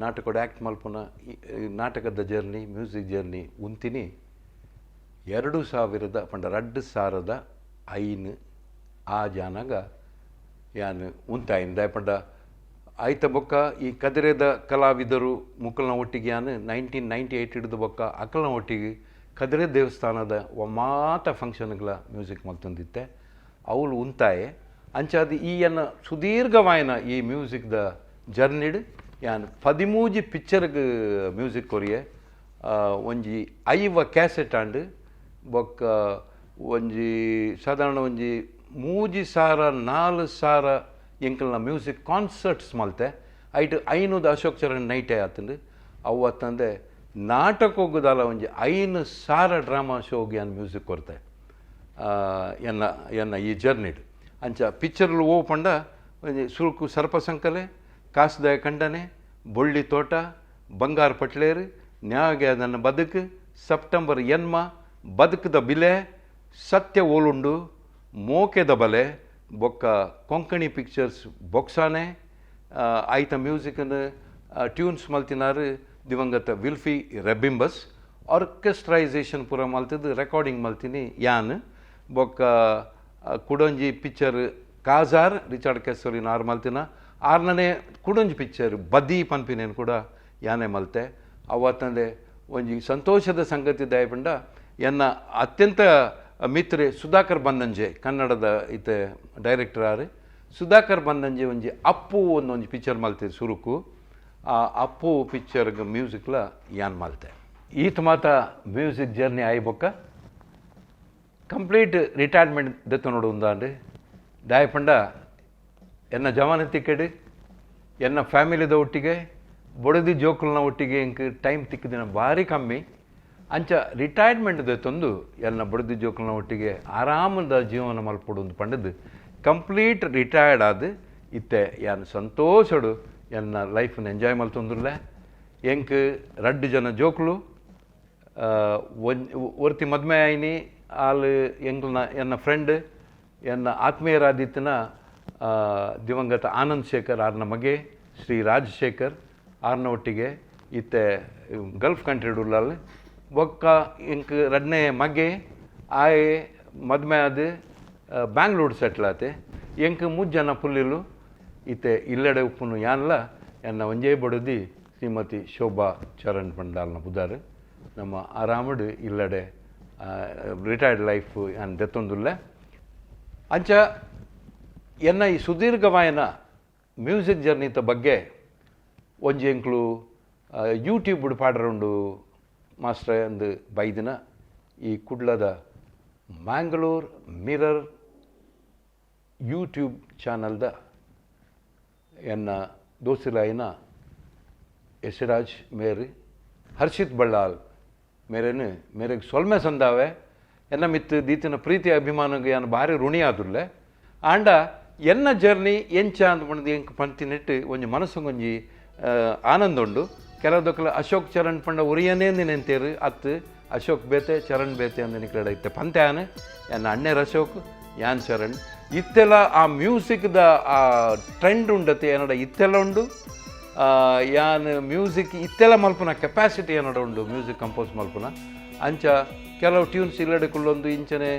ನಾಟಕದ ಆ್ಯಕ್ಟ್ ಮಲ್ಪುನ ಈ ಈ ನಾಟಕದ journey, music journey ಉಂತಿನಿ 2000 ಪಂಡ 2005 ಆ ಜಾನಾಗ ಯಾನ್ ಉಂತಾಯಿನ್. ದಾಯೆ ಪಂಡ ಆಯ್ತ ಬೊಕ್ಕ ಈ ಕದಿರೆದ ಕಲಾವಿದರು ಮುಕ್ಕಲ್ನ ಒಟ್ಟಿಗೆ ಯಾನ್ 1998 ಹಿಡಿದು ಬೊಕ್ಕ ಅಕಲ್ನ ಒಟ್ಟಿಗೆ ಕದಿರೆ ದೇವಸ್ಥಾನದ ಮಾತ ಫಂಕ್ಷನ್ಗಳ ಮ್ಯೂಸಿಕ್ ಮಲ್ತೊಂದಿತ್ತೆ. ಅವಳು ಉಂತಾಯೆ. ಅಂಚಾದ್ ಈ ಎನ್ನ ಸುದೀರ್ಘವಾಯಿನ ಈ ಮ್ಯೂಸಿಕ್ದ ಜರ್ನಿಡ್ ಯಾನ್ 13 ಪಿಕ್ಚರ್ಗ್ ಮ್ಯೂಸಿಕ್ ಕೊರಿಯೆ. ಒಂಜಿ 50 ಕ್ಯಾಸೆಟ್ ಆಂಡ್. ಬೊಕ್ಕ ಒಂಜಿ ಸಾಧಾರಣ ಒಂಜಿ 3000 4000 ಎಂಕಲ್ನ ಮ್ಯೂಸಿಕ್ ಕಾನ್ಸರ್ಟ್ಸ್ ಮಲ್ತೆ. ಐಟ್ 500 ಅಶೋಕ್ ಚರಣ್ ನೈಟೇ ಆತುಂಡು. ಅವು ಅತ್ತಂದೆ ನಾಟಕೋಗುದಾಲ ಒಂಜಿ 5000 ಡ್ರಾಮಾ ಶೋಗೆ ಯಾನ್ ಮ್ಯೂಸಿಕ್ ಕೊರ್ತೆ ಎನ್ನ ಎನ್ನ ಈ ಜರ್ನಿಡ್. ಅಂಚ ಪಿಕ್ಚರ್ಲು ಓ ಪಂಡ ಒಂಜಿ ಸುರುಕು ಸರ್ಪಸಂಕಲೆ, ಕಾಸ್ದಾಯ ಕಂಡನೆ, ಬೊಳ್ಳಿ ತೋಟ, ಬಂಗಾರ್ ಪಟ್ಲೇರು, ನ್ಯಾಯದ ಬದುಕು, ಸೆಪ್ಟೆಂಬರ್ ಎನ್ಮ, ಬದುಕದ ಬಿಲೆ, ಸತ್ಯ ಓಲುಂಡು, ಮೋಕೆದ ಬಲೆ, ಬೊಕ್ಕ ಕೊಂಕಣಿ ಪಿಕ್ಚರ್ಸ್ ಬೊಕ್ಸಾನೆ. ಆಯ್ತ ಮ್ಯೂಸಿಕ್ನ ಟ್ಯೂನ್ಸ್ ಮಲ್ತಿನಾರು ದಿವಂಗತ ವಿಲ್ಫಿ ರೆಬಿಂಬಸ್. ಆರ್ಕೆಸ್ಟ್ರೈಸೇಷನ್ ಪೂರ ಮಲ್ತದ್ದು ರೆಕಾರ್ಡಿಂಗ್ ಮಲ್ತೀನಿ ಯಾನ್. ಬೊಕ್ಕ ಕುಡೊಂಜಿ ಪಿಕ್ಚರ್ ಕಾಜಾರ್, ರಿಚಾರ್ಡ್ ಕೆಸೋಲಿನ್ ಆರ್ ಮಲ್ತಿನ. ಆರ್ನನೇ ಕುಡೊಂಜಿ ಪಿಕ್ಚರ್ ಬದಿ ಪನ್ಪಿನೇನು ಕೂಡ ಯಾನೆ ಮಲ್ತೆ. ಅವತ್ತಂದೆ ಒಂಜಿ ಸಂತೋಷದ ಸಂಗತಿ ದಾಯಪಂಡ, ಎನ್ನ ಅತ್ಯಂತ ಮಿತ್ರೆ ಸುಧಾಕರ್ ಬನ್ನಂಜೆ, ಕನ್ನಡದ ಇತ್ತೆ ಡೈರೆಕ್ಟರ್ ಆರ್ ಸುಧಾಕರ್ ಬನ್ನಂಜೆ, ಒಂಜಿ ಅಪ್ಪು ಒಂದೊಂಜಿ ಪಿಕ್ಚರ್ ಮಲ್ತೆ ಸುರುಕು. ಆ ಅಪ್ಪು ಪಿಕ್ಚರ್ಗೆ ಮ್ಯೂಸಿಕ್ಲ ಯಾನ್ ಮಲ್ತೆ. ಈತ ಮಾತ ಮ್ಯೂಸಿಕ್ ಜರ್ನಿ ಆಯಿ ಬೊಕ್ಕ ಕಂಪ್ಲೀಟ್ ರಿಟೈರ್ಮೆಂಟ್ ದೆತ್ತೊನೊಡು ಉಂದಾಂಡ್. ದಾಯಪಂಡ ಎನ್ನ ಜವಾನ ತಿಕ್ಕಡ್ ಎನ್ನ ಫ್ಯಾಮಿಲಿದ ಒಟ್ಟಿಗೆ, ಬೊಡದಿ ಜೋಕುಲ್ನ ಒಟ್ಟಿಗೆ ಎಂಕ್ ಟೈಮ್ ತಿಕ್ಕಿದಿನ ಭಾರಿ ಕಮ್ಮಿ. ಅಂಚ ರಿಟೈರ್ಮೆಂಟ್ ದೆತ್ತೊಂದು ಎನ್ನ ಬೊಡದಿ ಜೋಕುಲ್ನ ಒಟ್ಟಿಗೆ ಆರಾಮದ ಜೀವನ ಮಲ್ಪೊಡು ಅಂದ್ ಪಂಡದು ಕಂಪ್ಲೀಟ್ ರಿಟೈರ್ಡ್ ಆದ್ ಇತ್ತೆ ಯಾನ್ ಸಂತೋಷಡು ಎನ್ನ ಲೈಫ್ನ ಎಂಜಾಯ್ ಮಲ್ತೊಂದುಲ್ಲೆ. ಎಂಕ್ ರಡ್ಡ್ ಜನ ಜೋಕುಲು. ಒರ್ತಿ ಮದ್ಮೆ ಆಯಿನಿ, ಆಲ್ ಎಂಕ್ಲ್ನ ಎನ್ನ ಫ್ರೆಂಡ್, ಎನ್ನ ಆತ್ಮೀಯರಾದಿತ್ತಿನ ದಿವಂಗತ ಆನಂದ್ ಶೇಖರ್ ಆರ್ನ ಮಗೆ ಶ್ರೀ ರಾಜಶೇಖರ್ ಆರ್ನ ಒಟ್ಟಿಗೆ ಇತ್ತೆ ಗಲ್ಫ್ ಕಂಟ್ರಿ ಉಳ್ಳಾಲ್. ಬೊಕ್ಕ ಎಂಕ್ ರಡ್ನೇ ಮಗೆ, ಆಯೆ ಮದ್ಮೆ ಆದ್ ಬ್ಯಾಂಗ್ಳೂರ್ ಸೆಟ್ಲ್ ಆತೆ. ಎಂಕ್ ಮೂಜಿ ಜನ ಪುಲ್ಲಿಲು. ಇತ್ತೆ ಇಲ್ಲಡೆ ಉಪ್ಪುನು ಯಾನ್ಲ ಎನ್ನ ಒಂಜೇ ಬೊಡದಿ ಶ್ರೀಮತಿ ಶೋಭಾ ಚರಣ್ ಪಂಡಾಲ್ನ ಪುದಾರ್. ನಮ್ಮ ಆರಾಮಡ್ ಇಲ್ಲಡೆ ರಿಟೈರ್ಡ್ ಲೈಫ್ ಯಾನ್ ದೆತ್ತೊಂದುಲ್ಲೆ. ಅಂಚ ಎನ್ನ ಈ ಸುದೀರ್ಘವಾಯನ ಮ್ಯೂಸಿಕ್ ಜರ್ನಿತ ಬಗ್ಗೆ ಒಂಜಿ ಎಂಕ್ಲು ಯೂಟ್ಯೂಬ್ ಪಾಡ್ರ ಉಂಡು ಮಾಸ್ಟರ್ ಅಂದ್ ಬೈದಿನ ಈ ಕುಡ್ಲದ ಮ್ಯಾಂಗ್ಳೂರ್ ಮಿರರ್ ಯೂಟ್ಯೂಬ್ ಚಾನಲ್ದ ಎನ್ನ ದೋಸ್ತಿಲಾಯಿನ ಯಶರಾಜ್ ಮೇರ್, ಹರ್ಷಿತ್ ಬಳ್ಳಾಲ್ ಮೇರೆನು ಮೇರೆಗ್ ಸೊಲ್ಮೆ ಸಂದಾವೆ. ಎನ್ನ ಮಿತ್ತು ದೀತಿನ ಪ್ರೀತಿ ಅಭಿಮಾನಗ್ ಯಾನ್ ಭಾರಿ ಋಣಿ ಆದುಲ್ಲೆ. ಆಂಡ ಎನ್ನ ಜರ್ನಿ ಎಂಚ ಅಂದ್ ಪಂಡ್ದ್ ಎಂಕ್ ಪಂತಿನೆಟ್ ಒಂಜಿ ಮನಸ್ಸುಗೊಂಜಿ ಆನಂದ ಉಂಡು. ಕೆಲವು ಅಶೋಕ್ ಚರಣ್ ಪಂಡ ಒರಿಯನೇ ನೆಂತೇರು ಅತ್ತು, ಅಶೋಕ್ ಬೇತೆ ಚರಣ್ ಬೇತೆ ಅಂದ್ ನಿಕ್ಲೆಡ ಇತ್ತೆ ಪಂತೆ. ಆನ್ ಎನ್ನ ಅಣ್ಣೆರ್ ಅಶೋಕ್, ಯಾನ್ ಚರಣ್. ಇತ್ತೆಲ್ಲ ಆ ಮ್ಯೂಸಿಕ್ದ ಆ ಟ್ರೆಂಡ್ ಉಂಡತೆ ಏನಡ ಇತ್ತೆಲ್ಲ ಉಂಡು. ಯಾನ್ ಮ್ಯೂಸಿಕ್ ಇತ್ತೆಲ್ಲ ಮಲ್ಪುನ ಕೆಪಾಸಿಟಿ ಏನಡ ಉಂಡು ಮ್ಯೂಸಿಕ್ ಕಂಪೋಸ್ ಮಲ್ಪುನ. ಅಂಚ ಕೆಲವು ಟ್ಯೂನ್ಸ್ ಇಲ್ಲಡೆ ಕುಲ್ಲೊಂದು ಇಂಚನೆ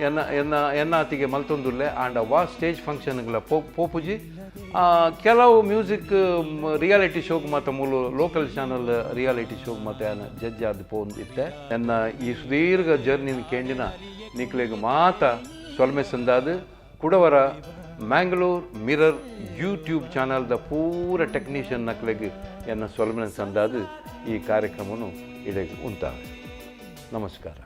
ಎನ್ನ ಎನ್ನ ಎನ್ನಾತಿಗೆ ಮಲ್ತೊಂದುಲ್ಲೆ. ಆಂಡ ವಾ ಸ್ಟೇಜ್ ಫಂಕ್ಷನ್ಗಳ ಪೋಪುಜಿ. ಕೆಲವು ಮ್ಯೂಸಿಕ್ ರಿಯಾಲಿಟಿ ಶೋಗ್ ಮಾತ ಮೂಲು ಲೋಕಲ್ ಚಾನಲ್ ರಿಯಾಲಿಟಿ ಶೋಗ್ ಮಾತ ಯಾನ್ ಜಡ್ಜ್ ಆದ್ ಪೋಂದು ಇತ್ತೆ. ಎನ್ನ ಈ ಸುದೀರ್ಘ ಜರ್ನಿನ ಕೇಂಡಿನ ನಿಕ್ಲೆಗ್ ಮಾತ ಸೊಲ್ಮೆ ಸಂದಾದ್ ಕುಡವರ ಮ್ಯಾಂಗ್ಳೂರ್ ಮಿರರ್ ಯೂಟ್ಯೂಬ್ ಚಾನಲ್ದ ಪೂರ ಟೆಕ್ನಿಷಿಯನ್ ನಕ್ಲೆಗ್ ಎನ್ನ ಸೊಲ್ಮೆ ಸಂದಾದ್ ಈ ಕಾರ್ಯಕ್ರಮನು ಇಡೆಗ್ ಉಂತಾವೆ. ನಮಸ್ಕಾರ.